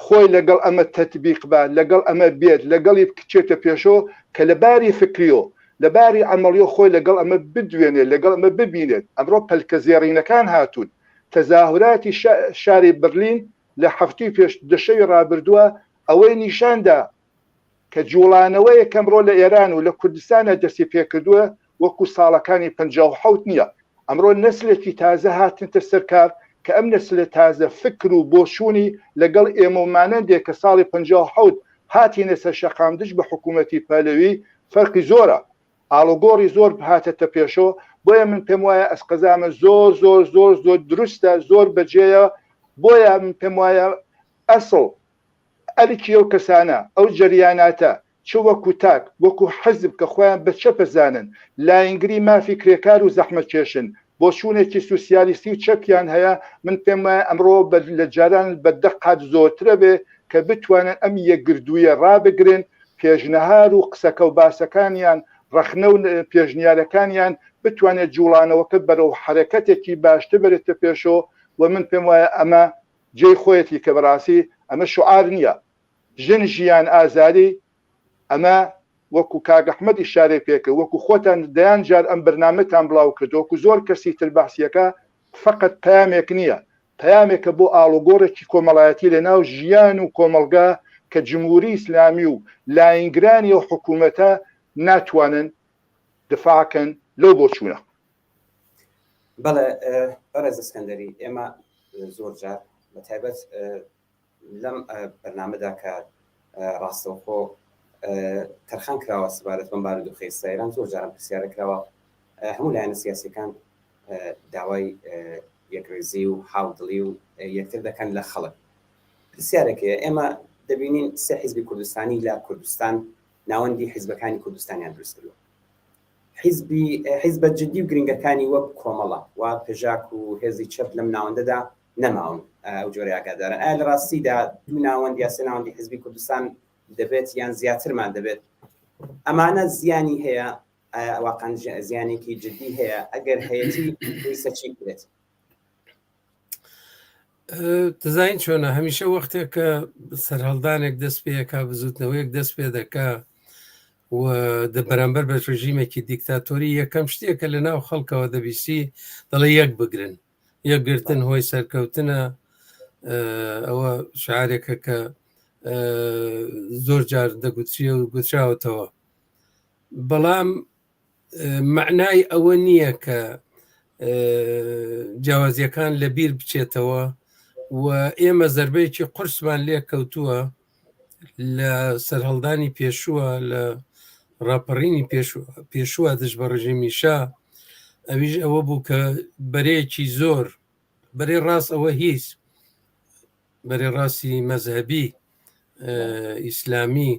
خۆی لەگەڵ ئەمە تەتبیق با، لەگەڵ ئەمە بێت، لەگەڵی بچێتە پێشۆ کە لە باری فکریۆ، لە باری عەمەڵیۆ خۆی لەگەڵ ئەمە بدوێنێت، لەگەڵ ئەمە ببینێت. ئەمڕۆ پەلکە زێڕینەکان هاتوون. تەزاهوراتی شاری برلین لە هەفتوی پێش دە شەوی ڕابردووە ئەوەی نیشان دا کە جوڵانەوەیەک ئەمڕۆ لە ئێران و لە کوردستانە دەستی پێکردووە وەکو ساڵەکانی 57 نییە. ئەمڕۆ نەسلێکی تازە هاتنتە سەر کار کە ئەم نەسلە تازە فکر و بۆچوونی لەگەڵ ئێمە و مانەندێک کە ساڵی 57 هاتینە سەر شەقام دژ بە حکوومەتی پەهلەوی فەرقی زۆرە. ئاڵوگۆڕی زۆر هاتەتە پێشۆ، بۆیە من پێم وایە ئەسقەزامە زۆر زۆر زۆر زۆر دروستە زۆر بەجێیە، بۆیە من پێم وایە ئەسڵ ئەرکی ئەو کەسانە ئەو جەریاناتە چ وەکو تاک وەکو حزب کە خۆیان بە چەپ ئەزانن لاینگری مافی کرێکار و زەحمەتکێشن بۆچوونێکی سوسیالیستی و چەپیان هەیە من پێم وایە ئەمڕۆ لە جاران بە دە قات زۆرترە بێ کە بتوانن ئەم یەکگردوویە ڕابگرن پێشنهار و قسەکە و باسەکانیان، ڕەخنە و پێشنیارەکانیان بتوانێت جوڵانەوەکە بەرەو حەرەکەتێکی باشتر بەرێتە پێشەوە و من پێم وایە ئەمە جێی خۆیەتی کە بەڕاستی ئەمە شوعار نییە ژن ژیان ئازادی ئەمە وەکو کاک ئەحمەد ئیشارەی پێکرد وەکو خۆتان دەیان جار ئەم بەرنامەتان بڵاو کردەوە وەکو زۆر کەسی تر بەحسیەکە فەقەت پەیامێک نییە پەیامێکە بۆ ئاڵوگۆڕێکی کۆمەڵایەتی لە ناو ژیان و کۆمەڵگا کە جمهوری ئیسلامی و لاینگرانی ئەو حکوومەتە ناتوانن دفاع کەن لەو بۆچوونە. بەڵێ بەڕێز ئەسکەندەری ئێمە زۆر جار بە تایبەت لەم بەرنامەدا کە ڕاستەوخۆ تەرخان کراوە سەبارەت بەم بارودۆخەی ئێستا ئێران زۆر جاران پرسیارە کراوە هەموو لایەنە سیاسیەکان داوای یەکڕیزی و هاودڵی و یەکتر دەکەن لە خەڵک پرسیارێک هەیە ئێمە دەبینین سێ حیزبی کوردستانی لە کوردستان ناوەندی حیزبەکانی کوردستانیان دروست کردووە حیزبی حیزبە جدی و گرنگەکانی وەک کۆمەڵە و پژاک و هێزی چەپ لەم ناوەندەدا نەماون ئەو جۆرە ئاگادارن ئایا لە ڕاستیدا دوو ناوەند یا سێ ناوەندی حزبی کوردستان دەبێت یان زیاترمان دەبێت ئەمانە زیانی هەیە ئایا واقعا زیانێکی جدی هەیە ئەگەر هەیەی پێویستە چی بکرێت؟ دەزانین چۆنە هەمیشە وەختێک کە سەرهەڵدانێک دەست پێەکە بزوتنەوەیەک دەست پێ دەکا و دە بەرامبەر بە ڕژیمێکی دیکتاتۆری یەکەم شتێکە لە ناو خەڵکەوە دەبیسی دەڵێ یەک بگرن یەکگرتن هۆی سەرکەوتنە ئەوە شعارێکە کە زۆر جار دەگوترێ و گوتراوەتەوە بەڵام مەعنای ئەوە نییە کە جیاوازیەکان لە بیر بچێتەوە و ئێمە زربەیەکی قورسمان لێ کەوتووە لە سەرهەڵدانی پێشووە لە ڕاپەڕینی پێشووە دژ بە ڕژیمی شا ئەویش ئەوە بوو کە بەرەیەکی زۆر بەرەی ڕاست ئەوە هیچ بەرەی ڕاستی مەزهەبی ئیسلامی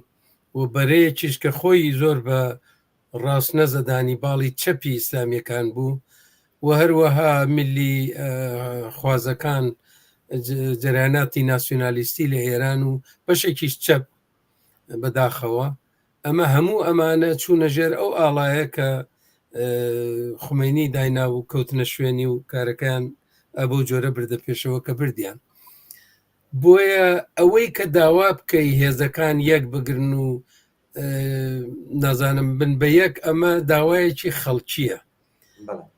و بەرەیەکیش کە خۆی زۆر بە ڕاست نەزەدانی باڵی چەپی ئیسلامیەکان بوو و هەروەها ملی خوازەکان جەراناتی ناسیۆنالیستی لە ئێران و بەشێکیش چەپ بەداخەوە ئەمە هەموو ئەمانە چوونە ژێر ئەو ئاڵایە کە خومینی داینا و کەوتنە شوێنی و کارەکەیان ئەبەو جۆرە بردە پێشەوە کە بردیان بۆیە ئەوەی کە داوا بکەی هێزەکان یەک بگرن و نازانم بن بە یەک ئەمە داوایەکی خەڵکیە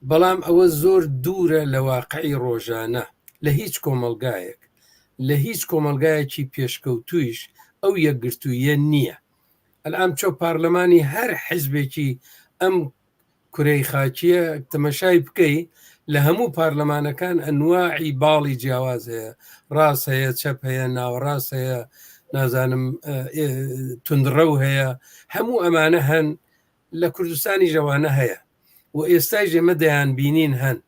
بەڵام ئەوە زۆر دوورە لە واقعی ڕۆژانە لە هیچ کۆمەلگایەک لە هیچ کۆمەلگایەکی پێشکەوتویش ئەو یەکگرتوویە نییە ئەلام چۆ پارلەمانی هەر حزبێکی ئەم کورەی خاکیە تەمەشای بکەی لە هەموو پارلەمانەکان ئەنواعی باڵی جیاواز هەیە ڕاست هەیە چەپ هەیە ناوەڕاست هەیە نازانم تونندڕەو هەیە هەموو ئەمانە هەن لە کوردستانی ژەوانە هەیە و ئێستای ژێمە دەیان بینین هەن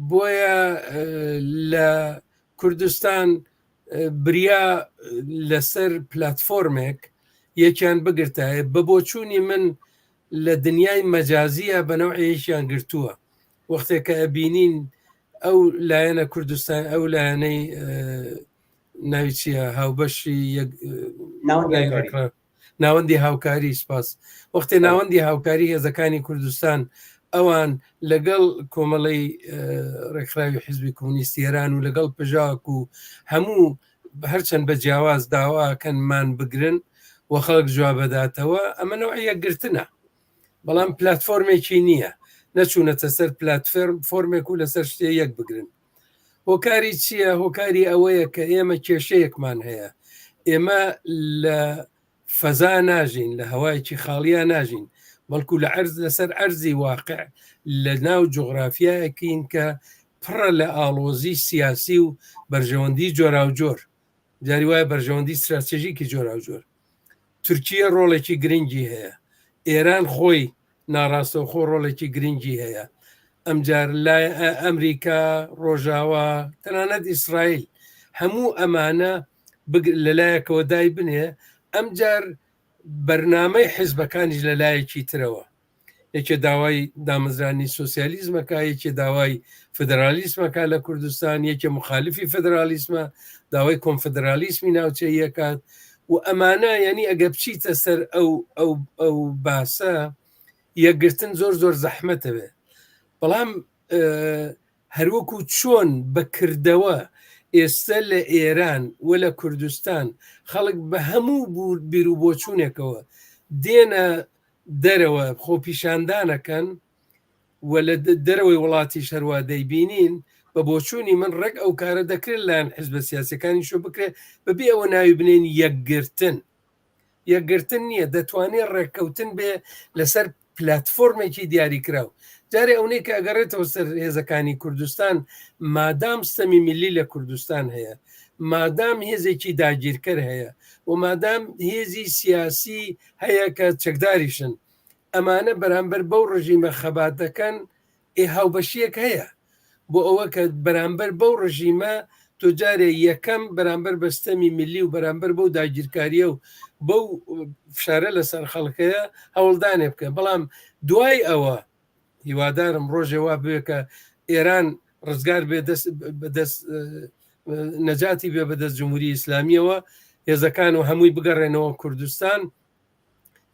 بۆیە لە کوردستان بریا لەسەر پلتفۆرمێک یەکیان بگرتایە بە بۆچوونی من لە دنیای مەجازیە بە نەوعێکیان گرتووە وەختێک کە ئەبینین ئەو لایەنە کوردستان ئەو لایەنەی ناوی چییە هاوبەشی ناوەندی هاوکاری سپاس وەختێ ناوەندی هاوکاری هێزەکانی کوردستان ئەوان لەگەڵ کۆمەڵەی ڕێکخراوی حزبی کۆمۆنیستی ئێران و لەگەڵ پژاک و هەموو هەرچەند بە جیاواز داواکەن مان بگرن و خەڵک جوابەداتەوە ئەمە نەوعی یەکگرتنە بەڵام پلتفۆرمێکی نییە نەچوونەتە سەر پلتفۆرم فۆرمێک و لەسەر شتێ یەک بگرن هۆکاری چییە؟ هۆکاری ئەوەیە کە ئێمە کێشەیەکمان هەیە ئێمە لە فەزا ناژین لە هەوایەکی خاڵیا ناژین بەڵکو لە عەرز لەسەر ئەرزی واقع لە ناو جوغرافیایەکین کە پڕە لە ئاڵۆزی سیاسی و بەرژەوەندی جۆراوجۆر جاری وایە بەرژەوەندی ستراتێژیکی جۆراوجۆر تورکیە ڕۆڵێکی گرنگی هەیە ئێران خۆی ناڕاستەوخۆ ڕۆڵێکی گرنگی هەیە ئەمجار لای ئەمریکا ڕۆژاوا تەنانەت ئیسرائیل هەموو ئەمانە لەلایەکەوە دای بنێ ئەمجار بەرنامەی حیزبەکانیش لە لایەکی ترەوە یەکێ داوای دامەزرانی سوسیالیزمەکە یەکێ داوای فدرالیسمەکە لە کوردستان یەکێ مخالفی فدرالیسمە داوای کۆنفدرالیسمی ناوچەیەکات و ئەمانە یعنی ئەگە بچیتە سەر ئەو ئەو ئەو باسە یەکگرتن زۆر زۆر زەحمەتەوێ بەڵام هەروەکو چۆن بە کردەوە ئێستە لە ئێران و لە کوردستان خەڵک بە هەموو بیروبۆچوونێکەوە دێنە دەرەوە خۆپیشاندانەکەن و لە دەرەوەی وڵاتیش هەروا دەیبینین، بە بۆچوونی من ڕێک ئەو کارە دەکرێت لەلایەن حزبە سیاسیەکانیشەوە بکرێت بەبێ ئەوە ناوی بنێین یەکگرتن. یەکگرتن نییە، دەتوانێت ڕێککەوتن بێ لەسەر پلاتفۆرمێکی دیاریکراو. جارێ ئەونەی کە ئەگەڕێتەوە سەر هێزەکانی کوردستان، مادام ستەمی میللی لە کوردستان هەیە، مادام هێزێکی داگیرکەر هەیە و مادام هێزی سیاسی هەیە کە چەکداریشن، ئەمانە بەرامبەر بەو ڕژیمە خەبات دەکەن، ئێ هاوبەشییەک هەیە بۆ ئەوە کە بەرامبەر بەو ڕژیمە تۆ جارێ یەکەم بەرامبەر بە ستەمی میللی و بەرامبەر بەو داگیرکاریە و بەو فشارە لەسەر خەڵکەیە هەوڵدانێ بکە بەڵام دوای ئەوە هیوادارم ڕۆژێ وا بوێ کە ئێران ڕزگار بێ دەست بەدەست نەجاتی بێ بەدەست جمهوری ئیسلامیەوە هێزەکان و هەمووی بگەڕێنەوە کوردستان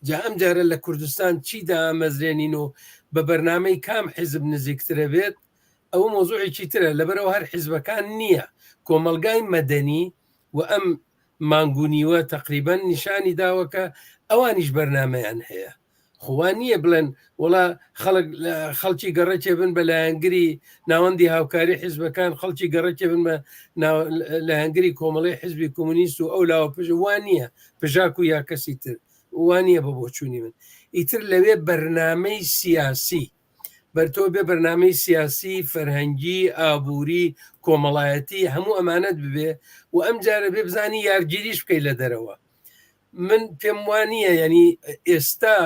جا ئەم جارە لە کوردستان چی دامەزرێنین و بە بەرنامەی کام حیزب نزیکترە بێت ئەوە مۆزوعێکی ترە لەبەرەوە هەر حیزبەکان نییە کۆمەڵگای مەدەنی و ئەم مانگونیوە تقریبا نیشانی داوە کە ئەوانیش بەرنمەیان هەیە خوا نییە بڵێن وڵا خەڵک خەڵکی گەڕەکێ بن بە لایەنگری ناوەندی هاوکاری حیزبەکان خەڵکی گەڕەکێ بن بە لایەنگری کۆمەڵی حیزبی کۆمونیست و ئەو لاوە پژ وا نییە پژاک و یا کەسی تر وا نییە بە بۆچوونی من ئیتر لەوێ بەرنامەی سیاسی بەرتۆ بێ بەرنامەی سیاسی فەرهەنگی ئابووری کۆمەڵایەتی هەموو ئەمانەت ببێ و ئەم جارە بێ بزانی یارگیریش بکەیت لە دەرەوە من پێم وانییە یعنی ئێستا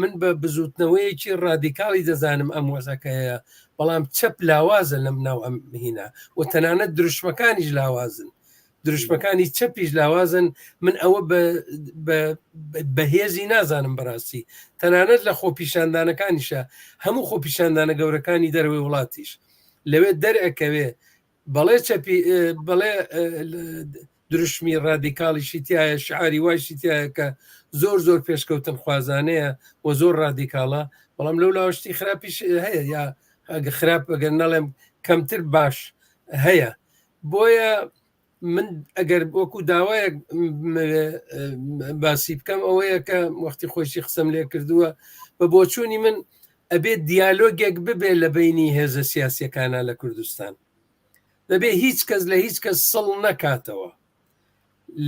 من بە بزوتنەوەیەکی ڕادیکاڵی دەزانم ئەم وەزەکەیە بەڵام چەپ لاوازە لەم ناو ئەم هینا و تەنانەت دروشمەکانیش لاوازن دروشمەکانی چەپیش لاوازن من ئەوە بەهێزی نازانم بەڕاستی تەنانەت لە خۆپیشاندانەکانیشە هەموو خۆپیشاندانە گەورەکانی دەرەوەی وڵاتیش لەوێ دەرئەکەوێ بەڵێ چەپی بەڵێ دروشمی ڕادیکاڵیشی تایە شعاری وایشی تایە کە زۆر زۆر پێشکەوتن خوازانەیە و زۆر ڕادیکاڵە بەڵام لەو لاوەشتی خراپیش هەیە یا ئەگە خراپ ئەگەر نەڵێم کەمتر باش هەیە بۆیە من ئەگەر وەکو داوایەک باسی بکەم ئەوەیە کە وەختی خۆشی قسەم لێ کردووە بە بۆچوونی من ئەبێت دیالۆگێک ببێ لە بینی هێزە سیاسیەکانە لە کوردستان دەبێ هیچ کەس لە هیچ کەس سڵ نەکاتەوە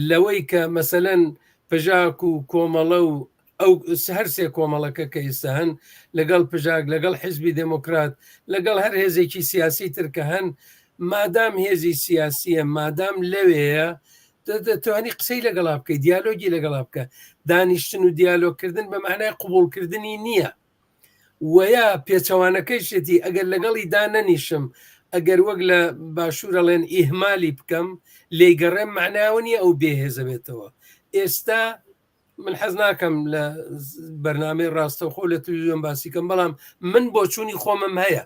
لەوەی کە مەسەلەن پژاک و کۆمەڵە و ئەو هەرسێ کۆمەڵەکە کە ئێستا هەن لەگەڵ پژاک لەگەڵ حزبی دێمۆکرات لەگەڵ هەر هێزێکی سیاسی تر کە هەن مادام هێزی سیاسیە مادام لەوێیە دەتوانی قسەی لەگەڵا بکەیت دیالۆگی لەگەڵا بکە دانیشتن و دیالۆگکردن بە معنای قوبولکردنی نییە وەیا پێچەوانەکەیشێتی ئەگەر لەگەڵی دانەنیشم ئەگەر وەک لە باشوورەڵێن ئیهمالی بکەم لێیگەڕێم معناوە نییە ئەو بێهێزە بێتەوە ئێستا من حەز ناکەم لە بەرنمەی ڕاستەوخۆ لە تلویزیۆن باسی کەم بەڵام من بۆچوونی خۆمم هەیە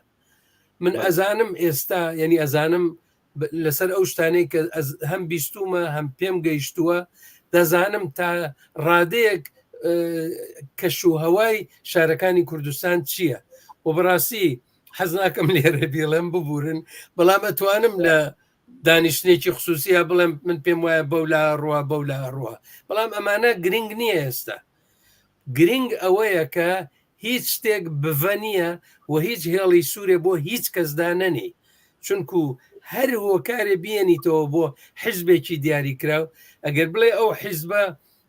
من ئەزانم ئێستا یعنی ئەزانم لەسەر ئەو شتانەی کە هەم بیستومە هەم پێم گەیشتووە دەزانم تا ڕادەیەک کەش و هەوای شارەکانی کوردستان چییە؟ و بەڕاستی حەز ناکەم لێرە بیڵێم ببورن بەڵام ئەتوانم لە دانیشتێکی خصوصیە بڵێم من پێم وایە بەو لا ڕوە بەو لا ڕوە بەڵام ئەمانە گرنگ نییە ئێستا گرنگ ئەوەیە کە هیچ شتێک بڤە نییە و هیچ هێڵی سوورێ بۆ هیچ کەس دانەنێی چونکو هەر هۆکارێ بیەنیتەوە بۆ حزبێکی دیاریکراو ئەگەر بڵێ ئەو حزبە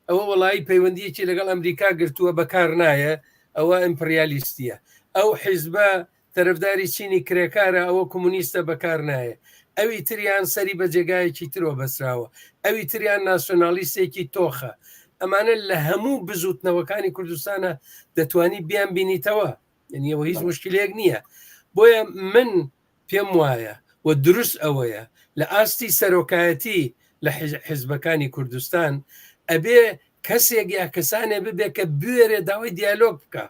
ئەوە وەڵایی پەیوەندیەکی لەگەڵ ئەمریکا گرتووە بەکار نایە ئەوە ئیمپریالیستیە ئەو حزبە تەرەفداری چینی کرێکارە ئەوە کۆمونیستە بەکار نایە ئەوی تریان سەری بە جێگایەکی ترەوە بەسراوە ئەوی تریان ناسیۆنالیستێکی تۆخە ئەمانە لە هەموو بزوتنەوەکانی کوردستانە دەتوانی بیان بینیتەوە یعنی ئەوە هیچ مشکلێک نییە بۆیە من پێم وایە و دروست ئەوەیە لە ئاستی سەرۆکایەتی لە حزبەکانی کوردستان ئەبێ کەسێک یا کەسانێ ببێ کە بوێرێ داوای دیالۆگ بکە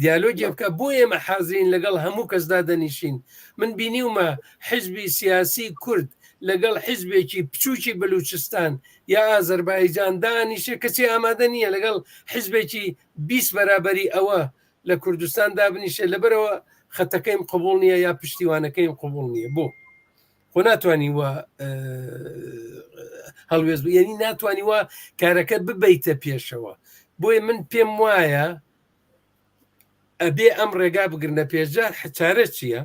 دیالۆگێ بکە بۆ ئێمە حازرین لەگەڵ هەموو کەسدا دەنیشین من بینیومە حزبی سیاسی کورد لەگەڵ حزبێکی بچووکی بەلوچستان یا ئازەربایجان دانیشێ کەچی ئامادە نییە لەگەڵ حزبێکی 20 بەرابەری ئەوە لە کوردستان دابنیشێ لەبەرەوە خەتەکەیم قبول نییە یا پشتیوانەکەیم قبول نییە بۆ خۆ ناتوانانی وە هەڵوێز یعنی ناتوانانی وە کارەکە ببیتە پێشەوە بۆیە من پێم وایە ئەبێ ئەم ڕێگا بگرنە پێشجار چارە چییە؟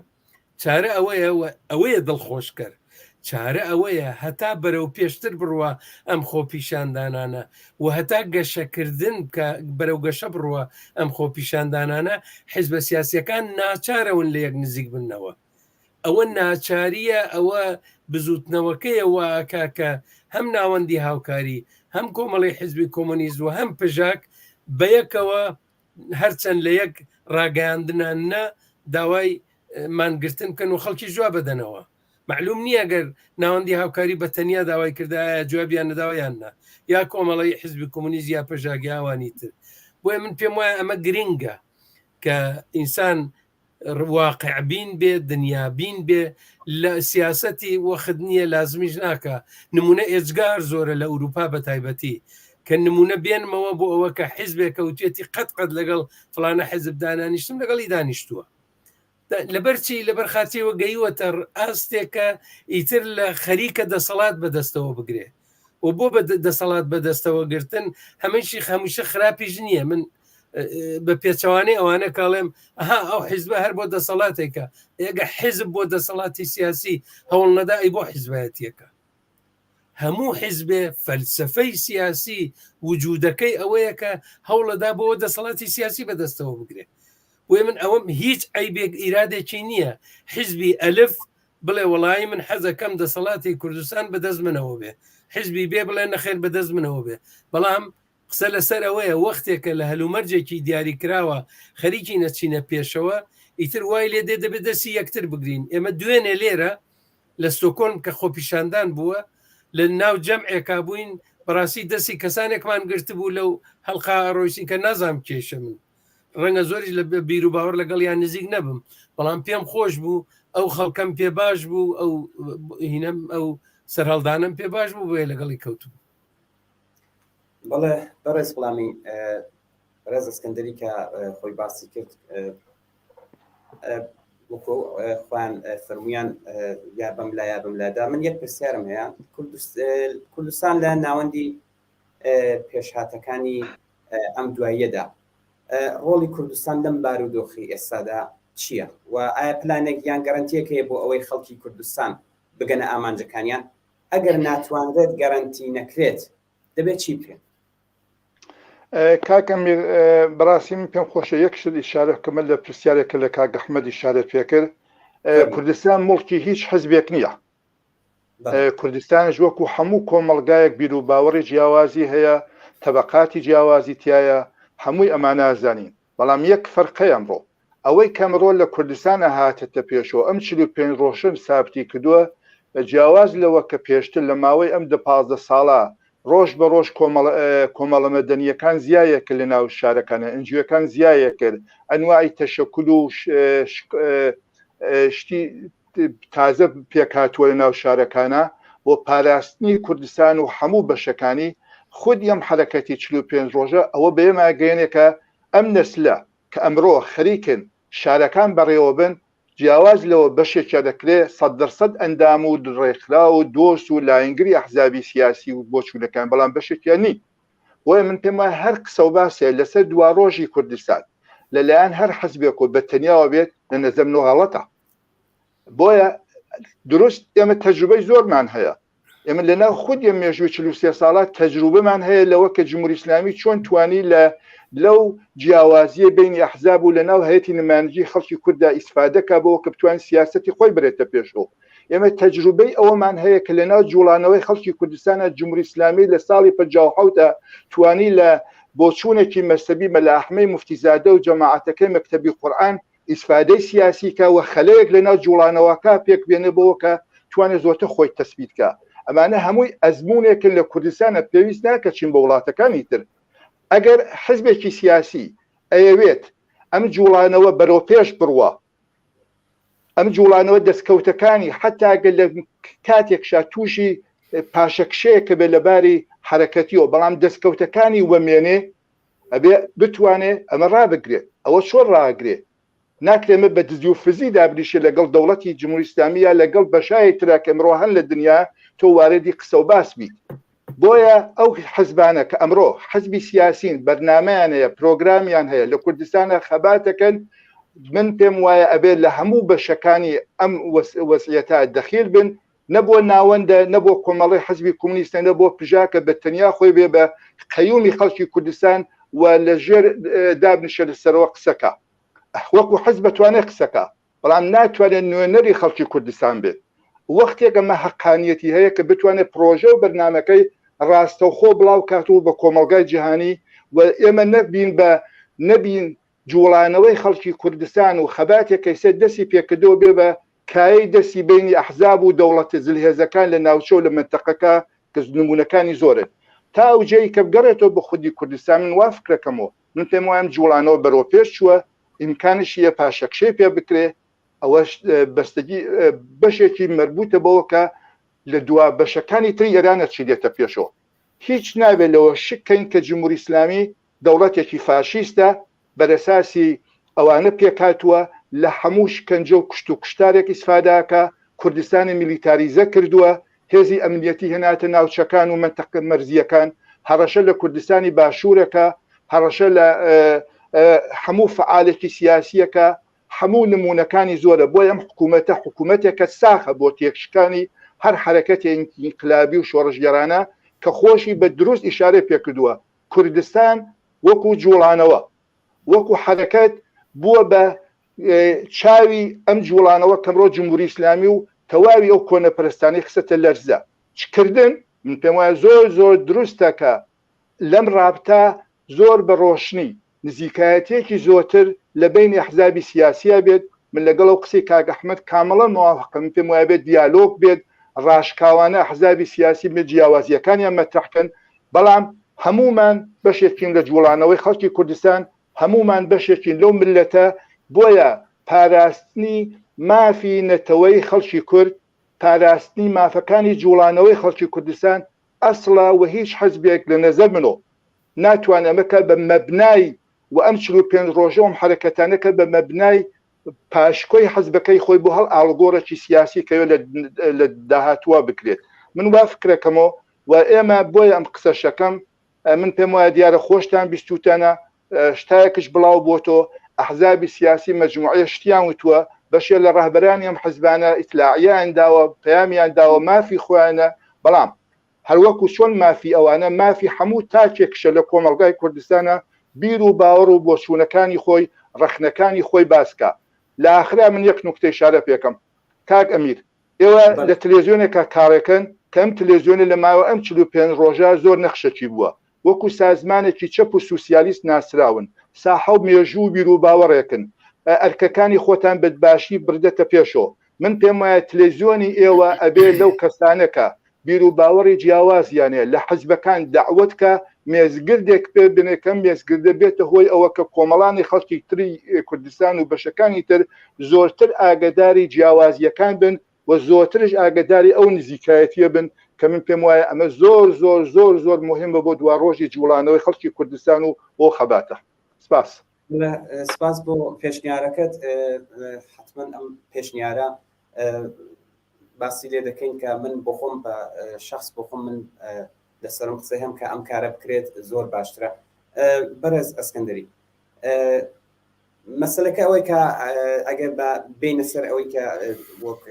چارە ئەوەیە ئەوەیە دڵخۆشکەر چارە ئەوەیە هەتا بەرەو پێشتر بڕوە ئەم خۆپیشاندانانە و هەتا گەشەکردن کە بەرەو گەشە بڕوە ئەم خۆپیشاندانانە حیزبە سیاسیەکان ناچارەون لە یەک نزیک بنەوە ئەوە ناچاریە ئەوە بزوتنەوەکەیە وا ئەکا کە هەم ناوەندی هاوکاری هەم کۆمەڵی حیزبی کۆمۆنیست و هەم پژاک بەیەکەوە هەرچەند لە یەک ڕاگەیاندنان نە داوای مانگرتن بکەن و خەڵکی جواب بدەنەوە معلوم نییە گەر ناوەندی هاوکاری بە تەنیا داوای کردایە جوابیان نەداوە یان نا یا کۆمەڵی حزبی کۆمۆنیست یا پەژاک یا ئەوانی تر بۆیە من پێم وایە ئەمە گرنگە کە ئینسان واقعبین بێ دنیابین بێ لە سیاسەتی وەخت نییە لازمیش ناکە نمونە ئێجگار زۆرە لە ئەوروپا بە تایبەتی کە نمونە بێنمەوە بۆ ئەوە کە حیزبێک کەوتێتی قەت قەت لەگەڵ فلانە حیزب دانانیشتم لەگەڵی دانیشتووە لەبەر چی لەبەر خاتیەوە گەیوەتە ئاستێکە ئیتر لە خەریکە دەسەڵات بەدەستەوە بگرێ و بۆ بە دەسەڵات بەدەستەوە گرتن هەمەشی هەمیشە خراپیش نییە من بە پێچەوانەی ئەوانە کاڵێم ئەها ئەو حیزبە هەر بۆ دەسەڵاتێکە ئێگە حیزب بۆ دەسەڵاتی سیاسی هەوڵ نەدا ئەی بۆ حیزبایەتیەکە هەموو حیزبێ فەلسفەی سیاسی وجودەکەی ئەوەیە کە هەوڵەدا بۆ دەسەڵاتی سیاسی بەدەستەوە بگرێ بۆیە من ئەوەم هیچ عیبێک ئیرادێکی نییە حیزبی ئەلف بڵێ وەڵایی من حەزەکەم دەسەڵاتی کوردستان بەدەست منەوە بێ حیزبی بێ بڵێ نەخێر بەدەست منەوە بێ بەڵام قسە لەسەر ئەوەیە وەختێکە لە هەلومەرجێکی دیاریکراوە خەریکی نەچینە پێشەوە ئیتر وای لێ دێ دەبێت دەستی یەکتر بگرین ئێمە دوێنێ لێرە لە ستۆکۆلم کە خۆپیشاندان بووە لە ناو جەمعێکا بووین بەڕاستی دەستی کەسانێکمان گرتبوو لەو هەڵقا ڕۆیشتین کە نازانم کێشە من ڕەنگە زۆریش لە بیر و باوەڕ لەگەڵیان نزیک نەبم بەڵام پێم خۆش بوو ئەو خەڵکەم پێ باش بوو ئەو هینەم ئەو سەرهەڵدانم پێ باش بوو بۆیە لەگەڵی کەوتبوو بەڵێ بەڕێز غوڵامی ڕێز ئەسکەندەری کە خۆی باسی کرد وەکو خۆیان فەرمویان یا بەم لا یا بەم لادا من یەک پرسیارم هەیە کوردستان لە ناوەندی پێشهاتەکانی ئەم دواییەدا ڕۆڵی کوردستان لەم بارودۆخی ئێستادا چییە و ئایا پلانێک یان گەرەنتیەک هەیە بۆ ئەوەی خەڵکی کوردستان بگەنە ئامانجەکانیان ئەگەر ناتوانرێت گەرەنتی نەکرێت دەبێت چی بکرێت؟ کاک ئەمیر بەڕاستی من پێم خۆشە یەک شت ئیشارە بکەمە لە پرسیارێک کە لە کاک ئەحمەد ئیشارەت پێکرد کوردستان موڵکی هیچ حزبێک نییە کوردستانش وەکو هەموو کۆمەڵگایەک بیر و باوەڕی جیاوازی هەیە تەبقاتی جیاوازی تایە هەمووی ئەمانە زانین بەڵام یەک فەرق هەیە ئەمڕۆ ئەوەی کە ئەمڕۆ لە کوردستانە هاتەتە پێشەوە ئەم 45 ڕۆژەم سابتی کردووە جیاواز لەوە کە پێشتر لە ماوەی ئەم دە 15 ساڵە ڕۆژ بە ڕۆژ کۆمەڵە مەدەنیەکان زیایە کرد لە ناو شارەکانە ئەنجوەکان زیایە کرد ئەنواعی تەشەکول و شتی تازە پێکهاتووە لە ناو شارەکانە بۆ پاراستنی کوردستان و هەموو بەشەکانی خودی ئەم حەرەکەتی 45 ڕۆژە ئەوە بەێماگەێنێ کە ئەم نەسلە کە ئەمرۆ خەریکن شارەکان بەڕێوە بن، جیاواز لەوە بەشێکیان دەکرێ سەددەرسەد ئەندام و ڕێکخراو و دۆست و لایەنگری ئەحزابی سیاسی و بۆچوونەکان بەڵام بەشێکیان نین. بۆیە من پێم وایە هەر قسە و باسێ لەسەر دواڕۆژی کوردستان لەلایەن هەر حزبێک و بە تەنیاوە بێت لە نەزەر منەوە غەڵەتە. بۆیە دروست ئێمە تەجروبەی زۆرمان هەیە ئێمە لە ناو خودی ئەم مێژووی 43 ساڵە تەجروبەمان هەیە لەوە کە جمهوری ئیسلامی چۆن توانی لە لەو جیاوازیە بینی ئەحزاب و لە ناو هەیەتی نمایندگی خەڵکی کورددا ئیسفادە کا بۆ کە بتوان سیاسەتی خۆی برێتە پێشەوە ئێمە تەجروبەی ئەوەمان هەیە کە لە ناو جوڵانەوەی خەڵکی کوردستانە جمهوری ئیسلامی لە ساڵی 57 توانی لە بۆچوونێکی مەسەبی مەلا ئەحمەی موفتیزادە و جەماعەتەکەی مەکتەبی قورئان ئیسفادەی سیاسی کا و خەلەیەک لە ناو جوڵانەوەکە پێک بێنێ بۆوە کە توانێ زۆرتر خۆی تەسبیت کا. ئەمانە هەمووی ئەزموونێکن لە کوردستانە پێویست ناکە چین بۆ وڵاتەکانی تر. ئەگەر حزبێکی سیاسی ئەیەوێت ئەم جوڵانەوە بەرەوپێش بڕوا، ئەم جوڵانەوە دەستکەوتەکانی حەتا گەر لە کاتێکشا تووشی پاشەکشەیەکە بێت لە باری حەرەکەتیەوە بەڵام دەستکەوتەکانی وەمێنێ ئەبێ بتوانێ ئەمە ڕابگرێت ئەوە چۆن ڕاگرێ ناکرێ ئەمە بە دزی و فزی دابنیشێ لەگەڵ دەوڵەتی جمهوری ئیسلامی یا لەگەڵ بەشای ترا کە ئەمڕۆ هەن لە دنیا تۆ واردی قسە و باس بیت بۆیە ئەو حزبانە کە ئەمڕۆ حزبی سیاسین بەرنامەیان هەیە پرۆگرامیان هەیە لە کوردستانە خەباتەکەن من پێم وایە ئەبێت لە هەموو بەشەکانی ئەم وەزعیەتە دەخیل بن نە بۆ ناوەندە، نە بۆ کۆمەڵەی حزبی کۆمۆنیستە، نە بۆ پژاکە بە تەنیا خۆی بێ بە قەیومی خەڵکی کوردستان و لە ژێر دابنیشێ لە سەرەوە قسەکا. وەکو حزب ئەتوانێ قسەکا، بەڵام ناتوانێت نوێنەری خەڵکی کوردستان بێت. وەختێک ئەمە هەقانیەتی هەیە کە بتوانێت پرۆژە و بەرنامەکەی ڕاستەوخۆ بڵاو کاتەوە بە کۆمەڵگای جیهانی و ئێمە نەبین بە نەبین جوڵانەوەی خەڵکی کوردستان و خەباتێک کە ئیستا دەستی پێکردەوە بێ بە کایەی دەستی بەینی ئەحزاب و دەوڵەتە زلهێزەکان لە ناوچە و لە مەنتەقەکە کە نموونەکانی زۆرن تا ئەو جێی کە بگەڕێتەوە بە خودی کوردستان من وا فکرەکەمەوە من پێم وایە ئەم جوڵانەوە بەرەو پێش چووە ئیمکانیشی هەیە پاشەکشەی پێ بکرێ ئەوەش بەستگی بەشێکی مەربوتە بەوە کە لە دوا بەشەکانی تری ئێرانە چی دێتە پێشەوە هیچ نابێت لەوە شک کەین کە جمهوری ئیسلامی دەوڵەتێکی فاشیستە بەرەساسی ئەوانە پێکهاتووە لە هەموو شکەنجە و کوشت و کوشتارێک ئیسفادە ئەکا، کوردستانی میلیتاریزە کردووە، هێزی ئەمنیەتی هێناتە ناوچەکان و مەنتەقە مەرزییەکان، هەڕەشە لە کوردستانی باشوور ئەکا، هەڕەشە لە هەموو فەعالێکی سیاسی ئەکا، هەموو نموونەکانی زۆرە، بۆیە ئەم حکوومەتە حکوومەتێکە ساخە بۆ تێکشکانی هەر حەرەکەتێکی ئینقلابی و شۆڕشگێڕانە کە خۆشی بە دروست ئیشارەی پێکردووە، کوردستان وەکو جوڵانەوە، وەکو حەرەکەت بووە بە چاوی ئەم جوڵانەوە کەمڕۆ جمهوری ئیسلامی و تەواوی ئەو کۆنەپەرستانەی خستە لەرزە. چ کردن؟ من پێم وایە زۆر زۆر دروستە کە لەم ڕابتە زۆر بە ڕۆشنی نزیکایەتیەکی زۆتر لە بەینی ئەحزابی سیاسیا بێت، من لەگەڵ ئەو قسەی کاک ئەحمەد کامڵەن موافقم، من پێم وایە بێت دیالۆگ بێت، ڕاشکاوانە ئەحزابی سیاسی بێت جیاوازیەکانیان مەترەح کەن، بەڵام هەموومان بەشێکین لە جوڵانەوەی خەڵکی کوردستان، هەموومان بەشێکین لەو میللەتە، بۆیە پاراستنی مافی نەتەوەی خەڵکی کورد، پاراستنی مافەکانی جوڵانەوەی خەڵکی کوردستان ئەسڵە و هیچ حزبێک لە نەزەر منۆ ناتوانێت ئەمە کە بە مەبنای و ئەم 45 ڕۆژە و ئەم حەرەکەتانە کە بە مەبنای پاشکۆی حزبەکەی خۆی بۆ هەڵ ئاڵوگۆڕێکی سیاسی کەوێ لە داهاتووە بکرێت من وا فکرەکەمەوە و ئێمە بۆیە ئەم قسەشەکەم من پێم وایە دیارە خۆشتان بیستوتانە شتایەکش بڵاو بۆتۆ ئەحزابی سیاسی مەجموعەیە شتیان وتووە بەشێ لە ڕەهبەرانی ئەم حزبانە ئیتلاعیان داوە پەیامیان داوە مافی خۆیانە بەڵام هەروەکو چۆن مافی ئەوانە مافی هەموو تاکێکشە لە کۆمەڵگای کوردستانە بیر و باوەڕ و بۆچوونەکانی خۆی ڕەخنەکانی خۆی باسکا لە ئاخرا من یەک نوکتە ئیشارە پێکەم کاک ئەمیر ئێوە لە تلێزیۆنێکا کارەکەن کە ئەم تلێزیۆنە لە ماوە ئەم 45 ڕۆژە زۆر نەخشەکی بووە وەکو سازمانێکی چەپ و سوسیالیست ناسراون ساحە و مێژوو و بیروباوەڕێکن ئەرکەکانی خۆتان بە باشی بردەتە پێشەوە من پێم وایە تلێزیۆنی ئێوە ئەبێ لەو کەسانە کە بیروباوەڕی جیاوازیان هەیە لە حزبەکان دەعوەت کە مێزگردێک پێ بنێ کەم مێزگردە بێتە هۆی ئەوە کە کۆمەڵانی خەڵکی تری کوردستان و بەشەکانی تر زۆرتر ئاگەداری جیاوازیەکان بن و زۆرترش ئاگەداری ئەو نزیکایەتیە بن کە من پێم وایە ئەمە زۆر زۆر زۆر زۆر مهمە بۆ دواڕۆژی جوڵانەوەی خەڵکی کوردستان و بۆ خەباتە. سپاس. سپاس بۆ پێشنیارەکەت حتمما ئەم پێشنیارە باسی لێ دەکەین کە من بۆخۆم بە شخص بۆخۆم من لەسەرم قسەی هەم کە ئەم کارە بکرێت زۆر باشترە بەڕێز ئەسکەندری مەسلەکە ئەوەی کە ئەگەر بە بینە سەر ئەوەی کە وەک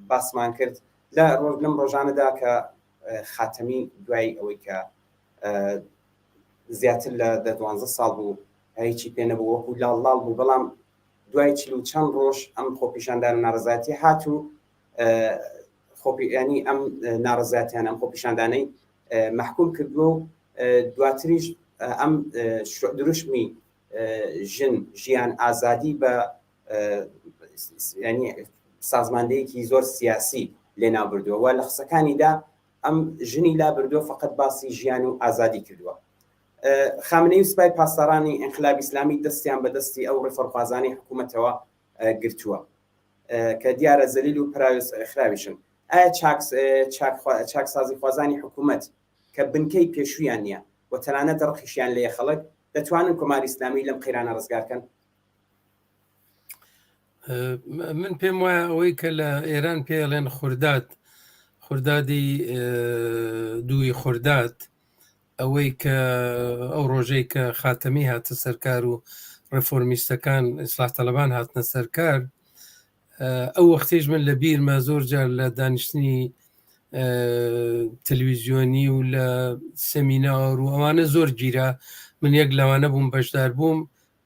باسمان کرد لە ڕۆژ لەم ڕۆژانەدا کە خاتەمی دوای ئەوەی کە زیاتر لە دە دوانزە ساڵ بوو هیچی پێ نەبوو وەکو لاڵ لاڵ بوو بەڵام دوای چل و چەند ڕۆژ ئەم خۆپیشاندان و ناڕزایەتی هات و خۆپیانی ئەم ناڕزایەتیان ئەم خۆپیشاندانەی محکوم کردووە و دواتریش ئەم دروشمی ژن ژیان ئازادی بە ینی سازماندەیەکی زۆر سیاسی لێ ناوبردووە و لە قسەکانیدا ئەم ژنی لا بردووە فقط باسی ژیان و ئازادی کردووە. خامنەی و سپای پاسدارانی ئینقلابی ئیسلامی دەستیان بە دەستی ئەو ڕێفۆرمخوازانەی حکوومەتەوە گرتووە کە دیارە زەلیل و پراوێز خراویشن. ئایا چاکسازیخوازانی حکوومەت کە بنکەی پێشوویان نییە و تەنانەت ڕقیشیان لێیە خەڵک، دەتوانن کۆماری ئیسلامی لەم قەیرانە ڕزگار کەن؟ من پێم وایە ئەوەی کە لە ئێران پێڵێن خورداد خوردادی دووی خورداد ئەوەی کە ئەو ڕۆژەی کە خاتەمی هاتە سەرکار و ڕێفۆرمیستەکان ئیسلاح تەلەبان هاتنە سەرکار ئەو وەختیش من لە بیرمە زۆر جار لە دانیشتنی تەلویزیۆنی و لە سەمینار و ئەوانە زۆر گیرا من یەک لەوانە بووم بەشدار بووم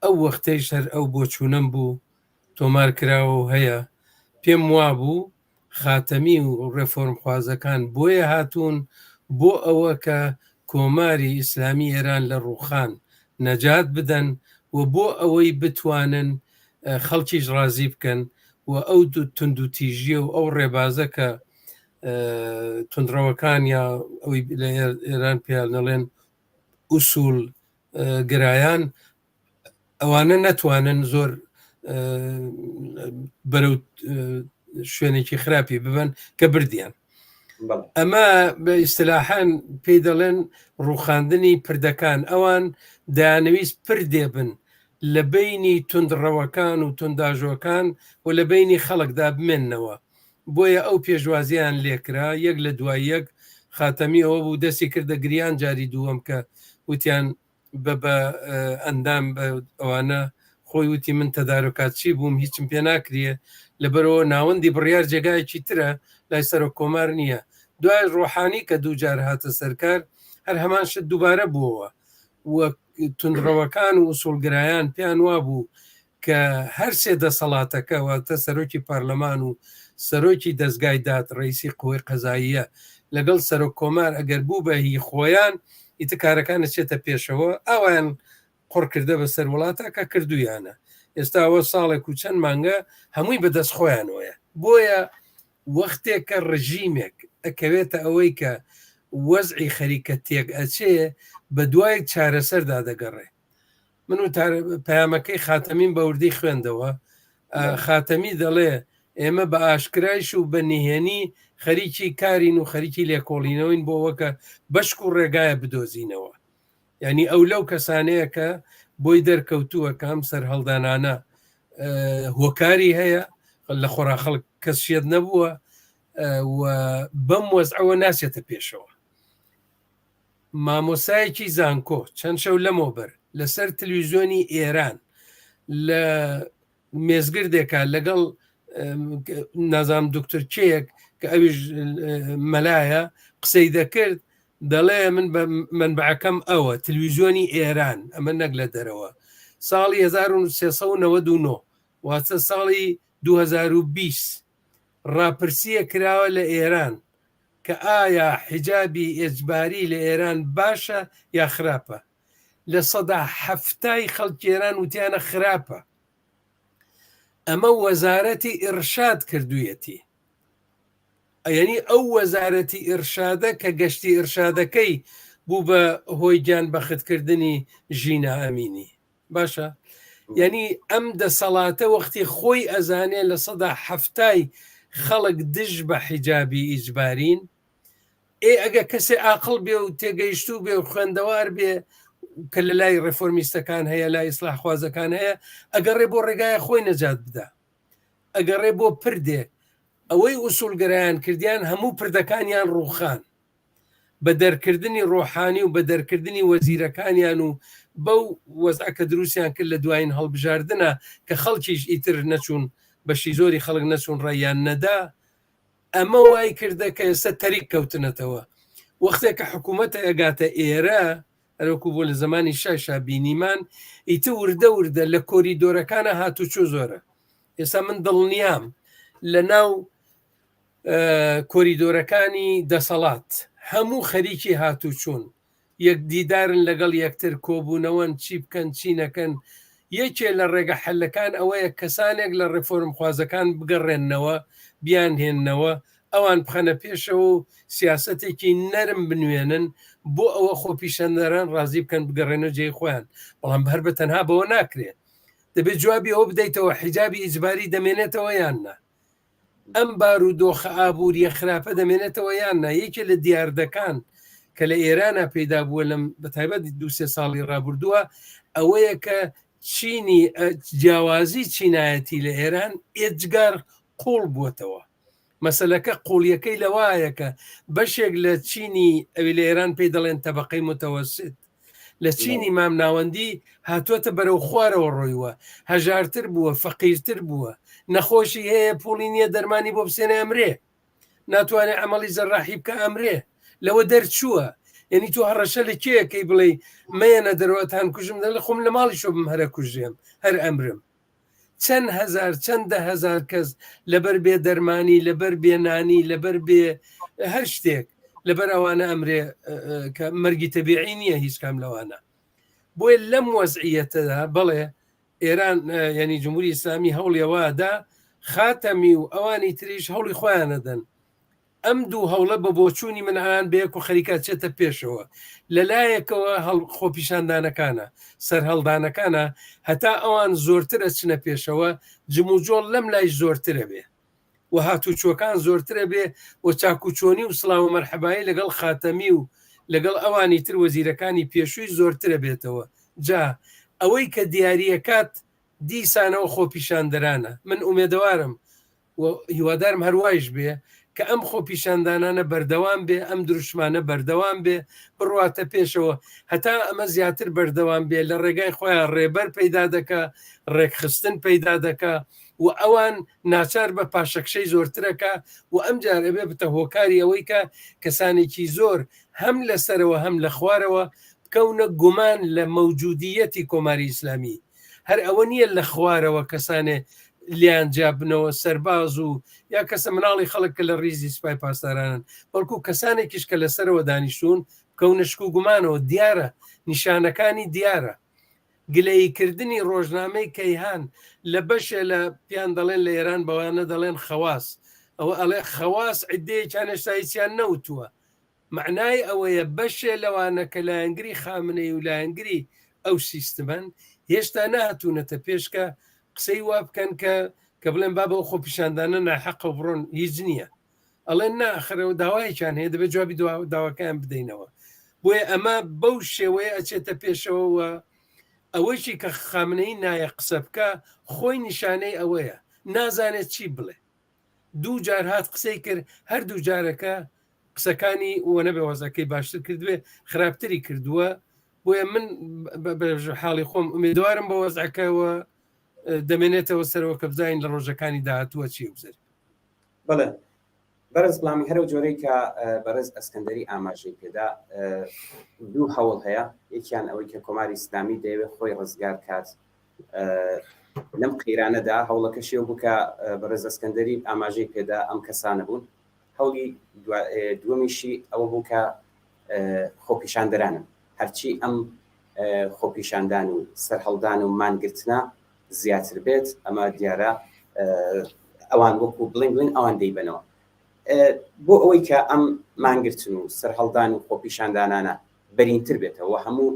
ئەو وەختەیش هەر ئەو بۆچوونەم بوو تۆمار کراوە و هەیە، پێم وابوو خاتەمی و ڕێفۆرمخوازەکان بۆیە هاتوون بۆ ئەوە کە کۆماری ئیسلامی ئێران لە ڕووخان نەجات بدەن و بۆ ئەوەی بتوانن خەڵکیش ڕازی بکەن و ئەو توندوتیژییە و ئەو ڕێبازە کە توندڕەوەکان یا ئەوی لە ئێران پێیان دەڵێن ئوسوڵ گرایان ئەوانە نەتوانن زۆر بەرەو شوێنێکی خراپی ببن کە بردیان ئەمە بە ئیسلاحان پێی دەڵێن ڕوخاندنی پردەکان ئەوان دەیانەویست پردێ بن لە بینی تونندڕەوەکان و تونداژۆکان و لە بینی خەڵکدا بمێننەوە بۆیە ئەو پێشوازیان لێکرا یەک لە دوای یەک خاتەمی ئەوە بوو دەستی کردە گریان جاری دووەم کە وتیان بە بە ئەندام بە ئەوانە خۆی وتی من تەدارۆکاتچی بووم هیچم پێ ناکرێ لەبەرەوە ناوەندی بڕیار جێگایەکی ترە لای سەرۆک کۆمار نییە دوای ڕۆحانی کە دووجار هاتە سەرکار هەر هەمان شت دووبارە بووەوە و تونڕەوەکان و ئوسوڵگرایان پێیان وابوو کە هەر سێ دەسەڵاتەکە واتە سەرۆکی پارلەمان و سەرۆکی دەزگای داد ڕئیسی قوەی قەزاییە لەگەڵ سەرۆک کۆمار ئەگەر بوو بە هی خۆیان ئیتر کارەکان ئەچێتە پێشەوە ئاوایان قڕ کردە بەسەر وڵاتە کە کردویانە ئێستا ئەوە ساڵێک و چەند مانگە هەمووی بەدەست خۆیانەوەیە بۆیە وەختێک کە ڕژیمێک ئەکەوێتە ئەوەی کە وەزعی خەریکە تێک ئەچێ بە دوای چارەسەردا دەگەڕێ من و پەیامەکەی خاتەمیم بە وردی خوێندەوە خاتەمی دەڵێ ئێمە بە ئاشکرایش و بە نهێنی خەریکی کارین و خەریکی لێکۆڵینەوەین بۆ وەکە بەشک و ڕێگایە بدۆزینەوە یعنی ئەو لەو کەسانەیە کە بۆی دەرکەوتووە کە ئەم سەرهەڵدانانە هۆکاری هەیە لە خۆرا خەڵک کەس شێت نەبووە و بەم وەزعەوە ناچێتە پێشەوە مامۆسایەکی زانکۆ چەند شەو لەمەوبەر لەسەر تلویزیۆنی ئێران لە مێزگردێکا لەگەڵ نازام دکتۆر کێیەک کە ئەویش مەلایە قسەی دەکرد دەڵێ من بە منبعەکەم ئەوە تلویزیۆنی ئێران ئەمە نەک لە دەرەوە ساڵی 1999 واتە ساڵی 2020 ڕاپرسیە کراوە لە ئێران کە ئایا حیجابی ئێجباری لە ئێران باشە یا خراپە؟ 70% خەڵکی ئێران وتیانە خراپە. ئەمە وەزارەتی ئیرشاد کردوویەتی. یعنی ئەو وەزارەتی ئیرشادە کە گەشتی ئیرشادەکەی بوو بە هۆی گیان بەختکردنی ژینا ئەمینی. باشە یعنی ئەم دەسەڵاتە وەختی خۆی ئەزانێ 70% خەڵک دژ بە حیجابی ئیجبارین ئێ ئەگە کەسێ ئاقڵ بێ و تێگەیشتوو بێ و خوێندەوار بێ کە لە لای ڕێفۆرمیستەکان هەیە لای ئیسلاحخوازەکان هەیە ئەگەڕێ بۆ ڕێگایە خۆی نەجات بدا ئەگەڕێ بۆ پردێک ئەوەی ئوسولگەرایان کردیان هەموو پردەکانیان ڕووخان بە دەرکردنی ڕۆحانی و بە دەرکردنی وەزیرەکانیان و بەو وەزعە کە دروستیان کرد لە دوایین هەڵبژاردنە کە خەڵکیش ئیتر نەچوون بەشی زۆری خەڵک نەچوون ڕێیان نەدا ئەمە وای کردە کە ئێستا تەریک کەوتنەتەوە وەختێک کە حکوومەتە ئەگاتە ئێرە هەروەکو بۆ لە زمانی شاشا بینیمان ئیتر وردە وردە لە کۆریدۆرەکانە هاتوچۆ زۆرە ئێستا من دڵنیام لە ناو کۆریدۆرەکانی دەسەڵات هەموو خەریکی هاتوچوون یەک دیدارن لەگەڵ یەکتر کۆبوونەوەن چی بکەن چی نەکەن یەکێ لە ڕێگە حەلەکان ئەوەیە کەسانێک لە ڕێفۆرمخوازەکان بگەڕێننەوە بیانهێننەوە ئەوان بخەنە پێشەوە و سیاسەتێکی نەرم بنوێنن بۆ ئەوە خۆپیشاندەران ڕازی بکەن بگەڕێنەوە جێی خۆیان بەڵام هەر بە تەنها بەوە ناکرێت دەبێت جوابی ئەوە بدەیتەوە حیجابی ئیجباری دەمێنێتەوە یان نا ئەم بارودۆخە ئابووریە خراپە دەمێنێتەوە یان نا؟ یەکێ لە دیاردەکان کە لە ئێرانە پەیدا بووە لەم بەتایبەت دوسێ ساڵی ڕابردووە ئەوەیە کە چینی جیاوازی چینایەتی لە ئێران ئێجگار قوڵ بووەتەوە. مەسەلەکە قوڵیەکەی لەوایە کە بەشێک لە چینی ئەوی لە ئێران پێی دەڵێن تەبقەی متەوەسط لە چینی مامناوەندی هاتووەتە بەرەو خوارەوە ڕۆیوە، هەژارتر بووە، فەقیرتر بووە، نەخۆشی هەیە پوڵی نییە دەرمانی بۆ بسێنێ ئەمرێ، ناتوانێ عەمەڵی جەراحی بکا ئەمرێ، لەوە دەرچووە. یعنی تۆ هەڕەشە لە کێ ئەکەی بڵێی مەیەنە دەرەوە ئەتانکوژم، دەڵێ خۆم لە ماڵیشەوە بم هەر ئەکوژرێم، هەر ئەمرم. چەند هەزار چەند دەهەزار کەس لەبەر بێ دەرمانی لەبەر بێ نانی لەبەر بێ هەر شتێک لەبەر ئەوانە ئەمرێ کە مەرگی تەبیعی نییە هیچ کام لەوانە بۆیە لەم وەزعیەتەدا بەڵێ ئێران ینی جمهوری ئیسلامی هەوڵیەوەدا خاتەمی و ئەوانی تریش هەوڵی خۆیانەدەن ئەم دوو هەوڵە بە بۆچوونی من ئەوان بەیەک و خەریکە چێتە پێشەوە. لە لایەکەوە هەڵ خۆپیشاندانەکانە، سەرهەڵدانەکانە، هەتا ئەوان زۆرتر ئەچنە پێشەوە، جموجۆڵ لەم لایش زۆرترە بێ و هاتوچۆکان زۆرترە بێ و چاکوچۆنی و سڵاو و مەرحەبایی لەگەڵ خاتەمی و لەگەڵ ئەوانی تر وەزیرەکانی پێشووی زۆرترە بێتەوە. جا ئەوەی کە دیارییەکات دیسانەوە خۆپیشاندەرانە. من ئومێدەوارم و هیوادارم هەروایش بێ کە ئەم خۆپیشاندانانە بەردەوام بێ ئەم دروشمانە بەردەوام بێ بڕواتە پێشەوە هەتا ئەمە زیاتر بەردەوام بێ لە ڕێگای خۆیان ڕێبەر پەیدا دەکا ڕێکخستن پەیدا دەکا و ئەوان ناچار بە پاشەکشەی زۆرترەکە و ئەم جار ئەبێ بتە هۆکاری ئەوەی کە کەسانێکی زۆر هەم لەسەرەوە هەم لە خوارەوە بکەونە گومان لە مەوجودیەتی کۆماری ئیسلامی هەر ئەوە نییە لە خوارەوە کەسانێ لیان جیابنەوە سەرباز و یا کەسە مناڵی خەڵک کە لە ڕیزی سوپای پاسدارانن بەڵکو کەسانێکیش کە لەسەرەوە دانیشتون بکەونە شک و گومانەوە دیارە نیشانەکانی دیارە گلەییکردنی ڕۆژنامەی کەیهان لە بەشێ لە پیان دەڵێن لە ئێران بەوانە دەڵێن خەواس ئەوە ئەڵێ خەواس عدەیەکیان هێشتا هیچیان نەوتووە مەعنای ئەوەیە بەشێ لەوانە کە لایەنگری خامنەی و لایەنگری ئەو سیستمەن هێشتا نەهاتوونەتە پێش کە قسەی وا بکەن کە کە بڵێن بابە ئەو خۆپیشاندانە ناحەقە و بڕۆن هیچ نییە ئەڵێن نا ئەخرەوە داوایەکیان هەیە دەبێت جوابی داواکەیان بدەینەوە بۆیە ئەمە بەو شێوەیە ئەچێتە پێشەوە و ئەوەیشی کە خامنەی نایە قسە بکە خۆی نیشانەی ئەوەیە نازانێت چی بڵێ دوو جار هات قسەی کرد هەردوو جارەکە قسەکانی وەنەبێ وەزعەکەی باشتر کردبێ خراپتری کردووە بۆیە من حاڵی خۆم ئومێدوارم بە وەزعەکەوە دەمێنێتەوە سەرەوە کە بزانین لە ڕۆژەکانی داهاتووە چی بزر بەڵێ بەرز بەڵامی هەرو جۆرەی کە بەڕێز ئەسکەندەری ئاماژەی پێدا دوو هەوڵ هەیە یەکیان ئەوەی کە کۆماری ئیسلامی دەیەوێت خۆی ڕزگار کات لەم قەیرانەدا هەوڵەکەشی ئەو بوو کە بەڕێز ئەسکەندەری ئاماژەی پێدا ئەم کەسانە بوون هەوڵی دووەمیشی ئەوە بوو کە خۆپیشاندەرانن هەرچی ئەم خۆپیشاندان و سەرهەڵدان و مانگرتنە زیاتر بێت ئەمە دیارە ئەوان وەکو بڵین بڵین ئەوان دەیبەنەوە بۆ ئەوەی کە ئەم مانگرتن و سەرهەڵدان و خۆپیشاندانانە بەرینتر بێتەوە هەموو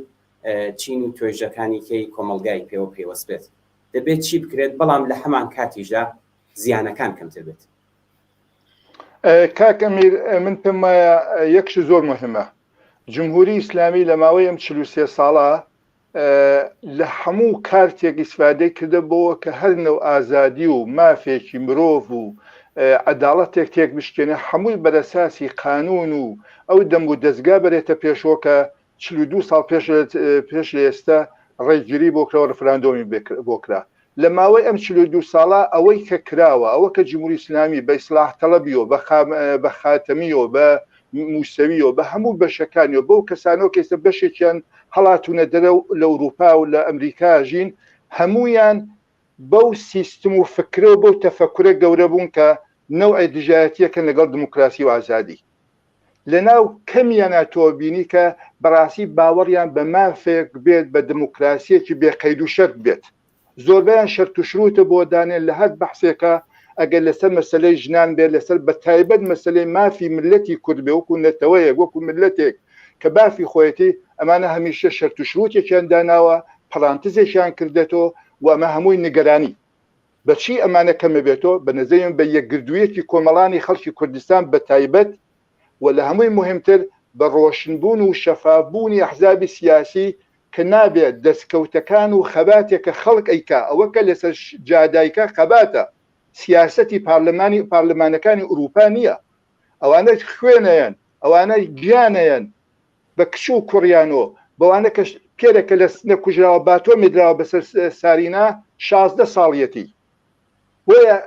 چین و توێژەکانی کەی کۆمەڵگای پێوە پەیوەست بێت دەبێت چی بکرێت بەڵام لە هەمان کاتیشدا زیانەکان کەمتر بێت؟ کاک ئەمیر من پێم وایە یەک شت زۆر مهمە. جمهوری ئیسلامی لە ماوەی ئەم 43 ساڵە لە هەموو کارتێک ئیسفادەی کردە بۆوە کە هەر نەو ئازادی و مافێکی مرۆڤ و عەداڵەتێک تێک بشکێنێ هەمووی بەرەساسی قانون و ئەو دەم و دەزگا بەرێتە پێشەوە کە 42 ساڵ پێش پێش لە ئێستا ڕێگیری بۆ کرا و ڕفراندۆمی بۆ کرا لە ماوەی ئەم 42 ساڵە ئەوەی کە کراوە ئەوە کە جمهوری ئیسلامی بە ئیسلاح تەڵەبیەوە بە خاتەمیەوە بە موسەویەوە بە هەموو بەشەکانیەوە بەو کەسانەوە کە ئێستا بەشێکیان هەڵاتونە دەرە لە ئەوروپا و لە ئەمریکا ژین هەمویان بەو سیستم و فکرە و بەو تەفەکورە گەورە بوون کە نەوعێ دژایەتیەکەن لەگەڵ دموکراسی و ئازادی. لەناو کەمیانا تۆ بینی کە بەڕاستی باوەڕیان بە مافێک بێت بە دموکراسیەکی بێ قەید و شەرت بێت. زۆربەیان شەرت و شروتە بۆ دانێن لە هەر بەحسێکا ئەگەر لەسەر مەسەلەی ژنان بێت لەسەر بەتایبەت مەسەلەی مافی میللەتی کورد بێ وەکو نەتەوەیەک وەکو میللەتێک کە بافی خۆیەتی ئەمانە هەمیشە شەرت و شروتێکیان داناوە پەرانتزێکیان کردێتەوە و ئەمە هەمووی نیگەرانی بەچی ئەمانە کەمە بێتەوە بە نەزەری من بە یەکگردوویەکی کۆمەڵانی خەڵکی کوردستان بە تایبەت و لە هەمووی موهیمتر بە ڕۆشنبوون و شەفافبوونی ئەحزابی سیاسی کە نابێت دەستکەوتەکان و خەباتێک کە خەڵک ئەیکا ئەوە کە لەسەر جادایکا خەباتە سیاسەتی پارلمانی پارلمانەکانی ئوروپا نییە ئەوانە خوێنەیەن ئەوانە گیانەیەن بە کچ و کوڕیانۆ بەوانە کە پێرەکە لە سنە کوژراوە باتۆمێ دراوە بەسەر سارینا 16 ساڵیەتی بۆیە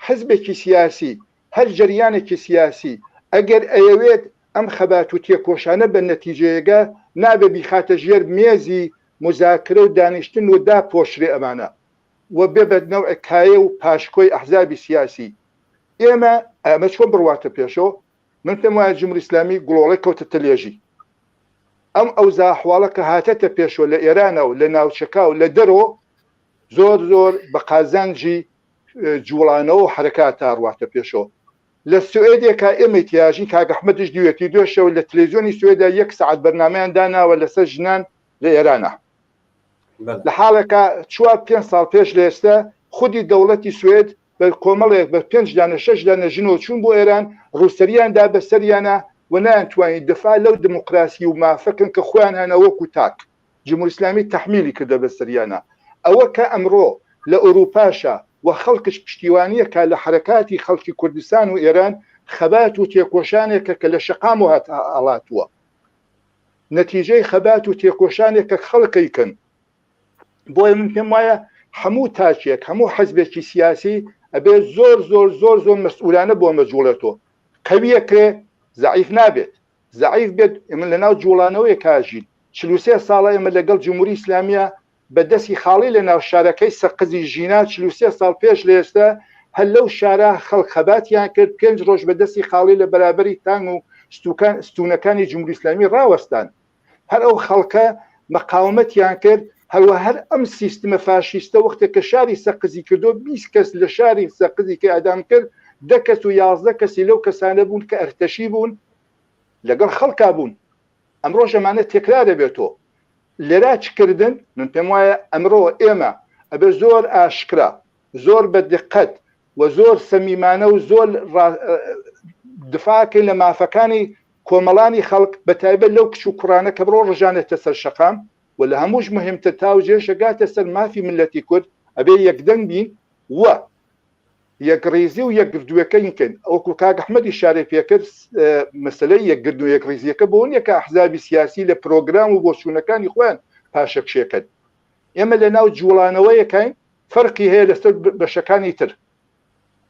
حزبێکی سیاسی هەر جەریانێکی سیاسی ئەگەر ئەیەوێت ئەم خەبات و تێکۆشانە بە نەتیجەیەگا نابێ بیخاتە ژێر مێزی موزاکرە و دانیشتن و داپۆشرێ ئەمانە و بێ بە نەوعێک کایە و پاشکۆی ئەحزابی سیاسی ئێمە ئەمە چۆن بڕواتە پێشەوە من پێم وایە جمهوری ئیسلامی گڵۆڵەی کەوتە تەلێژی ئەم ئەوزا ئەحواڵە کە هاتەتە پێشەوە لە ئێرانە و لە ناوچەکە و لە دەرەوە زۆر زۆر بە قازانجی جوڵانەوە و حەرەکاتە ڕواتە پێشەوە لە سوئێدێکا ئێمەی تیاژین کاک ئەحمەدیش دیوێتی دوێ شەو لە تلێزیۆنی سوئێدا یەک سەعات بەرنامەیان داناوە لەسەر ژنان لە ئێرانە لە حاڵێکا چوار پێنج ساڵ پێش لە ئێستا خودی دەوڵەتی سوئێد بە کۆمەڵێک بە پێنج دانە شەش دانە ژنەوە چوون بۆ ئێران ڕووسەریان دا بە سەریانە و نەیانتوانی دفاع لەو دموکراسی و مافە کەن کە خۆیان هەنە وەکوو تاک جمهوری ئیسلامی تەحمیلی کردە بەسەریانا ئەوە کە ئەمرۆ لە ئوروپاشا و خەڵکش پشتیوانیە کا لە حەرەکاتی خەڵکی کوردستان و ئێران خەبات و تێکۆشانێکە کە لە شەقامەوە هات هەڵاتووە نەتیجەی خەبات و تێکۆشانێکە خەڵک ئەیکەن بۆیە من پێم وایە هەموو تاکێک هەموو حزبێکی سیاسی ئەبێ زۆر زۆر زۆر زۆر مەسئولانە بۆ مەجوڵێتەوە قەویەکرێ زەعیف نابێت زەعیف بێت ئێمە لەناو جوڵانەوەیەکا ژین 43 ساڵە ئێمە لەگەڵ جمهوری ئیسلامیە بە دەستی خاڵی لە ناو شارەکەی سەقزی ژینا 43 ساڵ پێش لە ئێستا هەر لەو شارە خەڵک خەباتیان کرد پێنج ڕۆژ بە دەستی خاڵی لە بەرابەری تانگ و ستوکان ستونەکانی جمهوری ئیسلامی ڕاوەستان هەر ئەو خەڵکە مەقاومەتیان کرد هەروە هەر ئەم سیستمە فاشیستە وەختێک کە شاری سەقزی کردو 20 کەس لە شاری سەقزی کە ئەدام کرد دە کەس و 11 کەسی لەو کەسانە بوون کە ئەرتەشی بوون لەگەڵ خەڵکا بوون ئەمڕۆش ئەمانە تێکرا دەبێتەوە لێرا چ کردن من پێم وایە ئەمڕۆ ئێمە ئەبێ زۆر ئاشکرا زۆر بە دقەت و زۆر سەمیمانە و زۆر دفاعکەین لە مافەکانی کۆمەڵانی خەڵک بە تایبەت لەو کچ و کوڕانە کە بڕۆ ڕژانێتە سەر شەقام و لە هەمووش مهمتر تاوجێش ئەگاتە سەر مافی مللەتی کورد ئەبێ یەکدەنگ بین و یەکڕیزی و یەکگرتووەکەین کەین وەکو کاک ئەحمەد ئیشارەی پێکرد مەسەلەی یەکگرتن و یەکڕیزیەکە بۆ نییە کە ئەحزابی سیاسی لە پرۆگرام و بۆچوونەکانی خۆیان پاشەکشێکەن ئێمە لە ناو جوڵانەوەیەکین فەرقی هەیە لەسەر بەشەکانی تر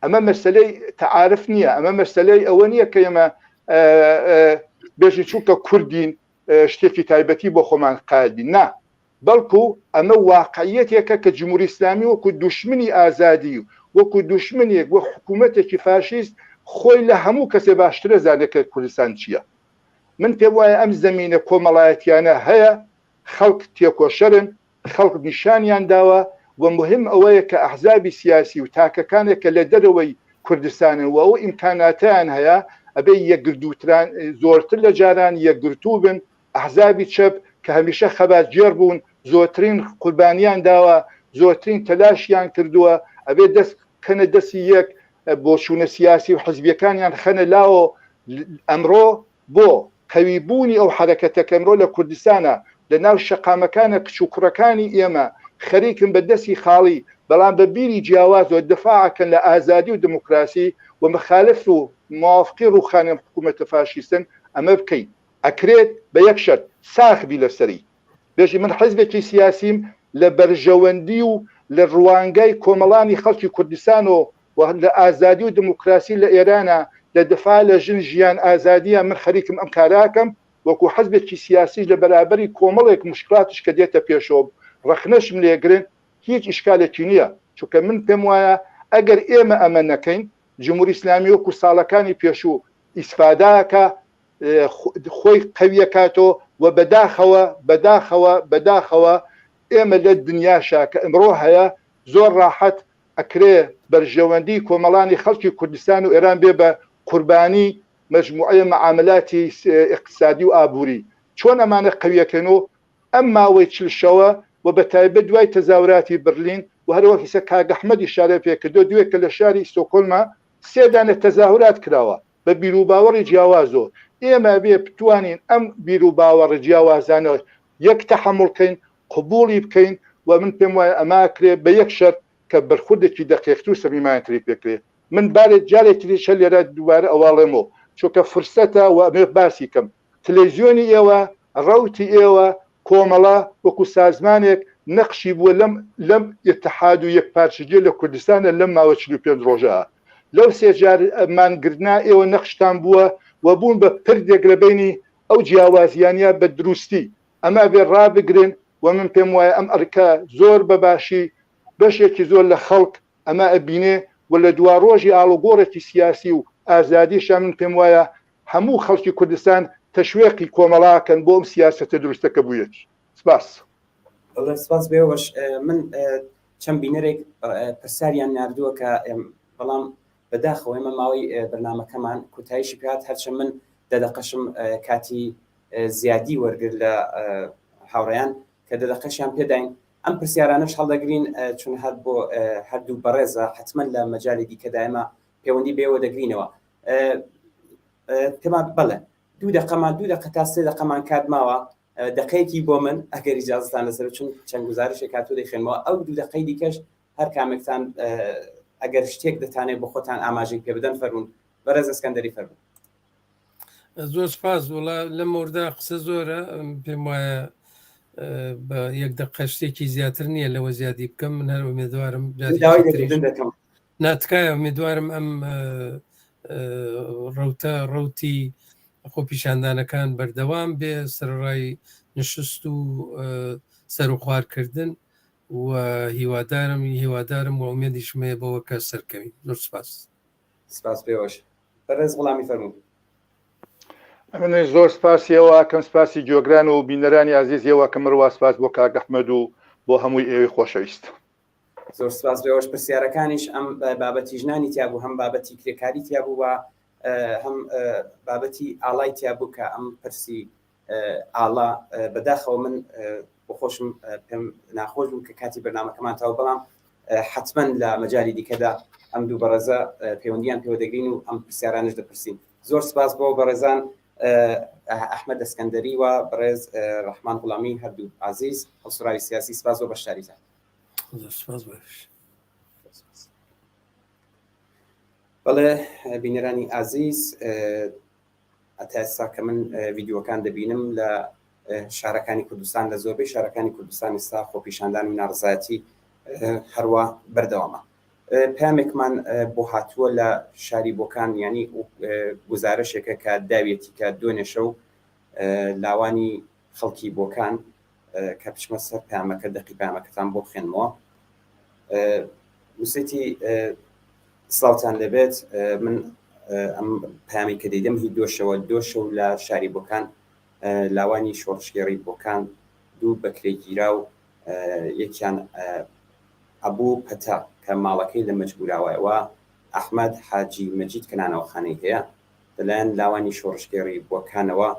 ئەمە مەسلەی تەعارف نییە ئەمە مەسلەی ئەوە نییە کە ئێمە بێژی چونکە کوردین شتێکی تایبەتی بۆ خۆمان قایل بین نا بەڵکو ئەمە واقعیەتێکە کە جمهوری ئیسلامی وەکو دوشمنی ئازادی و وەکو دوشمنێک وەک حکوومەتێکی فاشیست خۆی لە هەموو کەسێ باشترە زانێت کە کوردستان چییە من پێم وایە ئەم زەمینە کۆمەڵایەتیانە هەیە خەڵک تێکۆشەرن خەڵک نیشانیان داوە و مهم ئەوەیە کە ئەحزابی سیاسی و تاکەکانێک کە لە دەرەوەی کوردستانن و ئەو ئیمکاناتیان هەیە ئەبێ یەکگرتووتران زۆرتر لە جاران یەکگرتوو بن ئەحزابی چەپ کە هەمیشە خەباتگێڕ بوون زۆرترین قوربانیان داوە زۆرترین تەلاشیان کردووە ئەبێ دەست کەنە دەستی یەک بۆچوونە سیاسی و حزبیەکانیان خەنە لاوە ئەمڕۆ بۆ؟ قەوی بوونی ئەو حەرەکەتە کە ئەمرۆ لە کوردستانە لە ناو شەقامەکانە کچ و کوڕەکانی ئێمە خەریکن بە دەستی خاڵی بەڵام بە بیری جیاوازەوە دفاع ئەکەن لە ئازادی و دموکراسی و مخالف و موافقی ڕووخانی ئەم حکوومەتە فاشیستن ئەمە بکەین ئەکرێت بە یەک شەرت ساخ بی لەسەری بێژی من حزبێکی سیاسیم لە بەرژەوەندی و لە ڕوانگای کۆمەڵانی خەڵکی کوردستان و و لە ئازادی و دموکراسی لە ئێرانە لە دفاع لە ژن ژیان ئازادیە من خەریکم ئەم کارە ئەکەم وەکو حزبێکی سیاسیش لە بەرابەری کۆمەڵێک موشکلاتش کە دێتە پێشەوە ڕەخنەشم لێگرن هیچ ئیشکالێکی نییە چونکە من پێم وایە ئەگەر ئێمە ئەمە نەکەین جمهوری ئیسلامی وەکو ساڵەکانی پێشوو ئیسفادە ئەکا خۆی قەویەکاتەوە و بەداخەوە بەداخەوە بەداخەوە ئێمە لە دنیاشا کە ئمڕۆ هەیە زۆر ڕاحەت ئەکرێ بەرژەوەندی کۆمەڵانی خەڵکی کوردستان و ئێران بێ بە قوربانی مەجموعەیە مەعاملاتی ئیقتسادی و ئابووری چۆن ئەمانە قەویەکەن و ئەم ماوەی 40 شەوە و بە تایبەت دوای تەزاوراتی برلین و هەروەک ئیسە کاک ئەحمەد ئیشارەی پێ کردووە دوێ کە لە شاری ئیستۆکۆلما سێ دانە تەزاهورات کراوە بە بیروباوەڕی جیاوازۆ ئێمە ئەبێ بتوانین ئەم بیروباوەڕ جیاوازانە یەک تەحەموڵ کەین قبوڵی بکەین و من پێم وایە ئەمە ئەکرێ بە یەک شەرت کە بەرخوردێکی دەقیقتر و سەمیمانەتری پێ کرێ من بارێ جارێک تریش هەر لێرە دووبارە ئەوە ئەڵێمەوە چونکە فرسەتە و ئەمەوێ باسی کەم تلەیزیۆنی ئێوە ڕەوتی ئێوە کۆمەڵە وەکو سازمانێک نەقشی بووە لەم لەم ئیتحاد و یەکپارچگیە لە کوردستانە لەم ماوە 45 ڕۆژە لەو سێ جار مانگرتنا ئێوە نەقشتان بووە و بوون بە پردێک لە بەینی ئەو جیاوازیانە بە دروستی ئەمە ئەبێ ڕابگرن و من پێم وایە ئەم ئەرکە زۆر بە باشی بەشێکی زۆر لە خەڵک ئەمە ئەبینێ و لە دواڕۆژی ئاڵوگۆڕێکی سیاسی و ئازادیشا من پێم وایە هەموو خەڵکی کوردستان تەشوێقی کۆمەڵە ئەکەن بۆ ئەم سیاسەتە دروستە کە بوویەتی. سپاس. بەڵێ سپاس بێوەش من چەند بینەرێک پرسیاریان ناردووە کە بەڵام بەداخەوە ئێمە ماوەی بەرنامەکەمان کوتاییشی پێهات هەرچەند من دە دەقەشم کاتی زیادی وەرگر لە هاوڕێیان کە دە دەقەشیان پێداین ئەم پرسیارانەش هەڵدەگرین چون هەر بۆ هەردوو بەڕێزە حتمما لە مەجای دیکە دایمە پەیوەندی بێوە دەگرینەوە پێمان بەڵێ دوو دقەمان دوو دقە تا سێ دقەمان کات ماوە دقەیەکی بۆ من ئەگەر ئیجازتان لەسەر چون چەند گزارشێک هاتوو دەخێنمەوە ئەو دوو دقەی دیکەش هەر کامێکتان ئەگەر شتێک دەتانێت بۆ خۆتان ئاماژەی پێ بدەن فەرمونون بەڕێز ئەسکەندەری فەرمون زۆر سپاس وڵا لە مۆردا قسە زۆرە پێم وایە بە یەک دقە شتێکی زیاتر نییە لەوە زیادی بکەم من هەر ئومێدوارم ناتکایە ئومێدوارم ئەم ڕوتە ڕوتی خۆپیشاندانەکان بەردەوام بێ سەرڕای نشست و سەرخوارکردن و هیوادارم هیوادارم و ئومێدیشم هەیە بەوە کە سەرکەوین زۆر سپاس. سپاس پێوەش بەڕێز غوڵامی فەرموو. ئەمنیش زۆر سپاسی ئێوە ئەکەم سپاسی گوێگران و بینەرانی ئازیز ئێوە ئەکەم هەروا سپاس بۆ کاک ئەحمەد و بۆ هەمووی ئێوەی خۆشەویست. زۆر سپاس بێوەش پرسیارەکانیش ئەم بابەتی ژنانی تیا بوو هەم بابەتی کرێکاری تیا بوو و هەم بابەتی ئاڵای تیا بوو کە ئەم پرسی ئاڵا بەداخەوە من بخۆشم پێم ناخۆش بوو کە کاتی بەرنمەکەمان تاو بەڵام حتمما لە مەجای دیکەدا ئەم دوو بەڕێزە پەیوەندیان پێوە دەگرین و ئەم پرسیارانش دەپرسین زۆر سپاس بۆ بەڕێزان ئەحمەد ئەسکەندەری و بەڕێز ڕەحمان غوڵامی هەردوو عزیز هەڵسوڕاوی سیاسی سپاس بۆ بەشداریتان سپاس بەڵێ بینەرانی ئازیز هەتا ئێستا کە من ڤیدیۆکان دەبینم لە شارەکانی کوردستان لە زۆربەی شارەکانی کوردستان ئێستا خۆپیشاندان و ناڕزایەتی هەروە بەردەوامە پامێکمان بۆ هاتووە لە شاری بۆکان ینی گزارشێکە کە داویەتی کە دوێنێشە و لاوانی خەڵکی بۆکان کە بچمە سەر پامەکە دەقی پامەکەتان بۆ بخێنمەوە نووسێتی سڵاوتان لێبێت من ئەم پامی کە دەیدەم هی دۆشەوە دۆشە و لە شاری بۆکان لاوانی شۆڕشگێڕی بۆکان دوو بەکرێگیرا و یەکیان ئەبوو پەتا کە ماڵەکەی لە مەجبوراوایەوە ئەحمەد حاجی مەجید کە نانەوەخانەی هەیە لەلایەن لاوانی شۆڕشگێڕی بۆکانەوە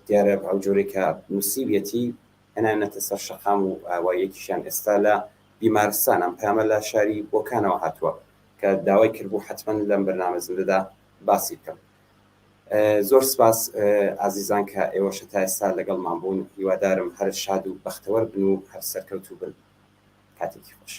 دیارە ئەو جۆرەی کە نووسیویەتی هێناونەتە سەر شەقام و ئاوا یەکیشیان ئێستا لە بیمارستان ئەم پەیامە لە شاری بۆکانەوە هاتووە کە داوای کردبوو حتمما لەم بەرنامە زیندەدا باسی بکەم. زۆر سپاس ئازیزان کە ئێوەشە تا ئێستا لەگەڵمان بوون، هیوادارم هەر شاد و بەختەوەر بن و هەر سەرکەوتوو بن. کاتێکی خۆش.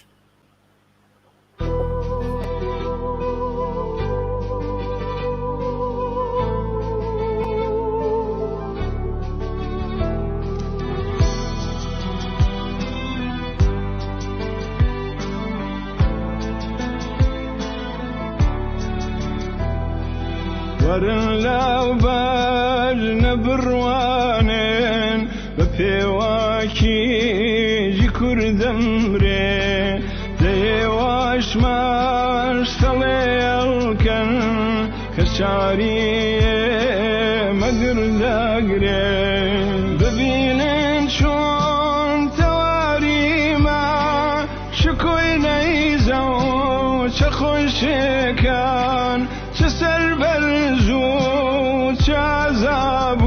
وەرن لاو بەژنە بڕوانێن بە پێواکی جی کوردەمرێ دەیێواشمان شتەڵێڵکەن کە چاری مەگر دەگرێ ببینن چۆن تەواریمە شکۆی نەیزە و چە خۆشێکان چ سەربەرز و چ عەزاب و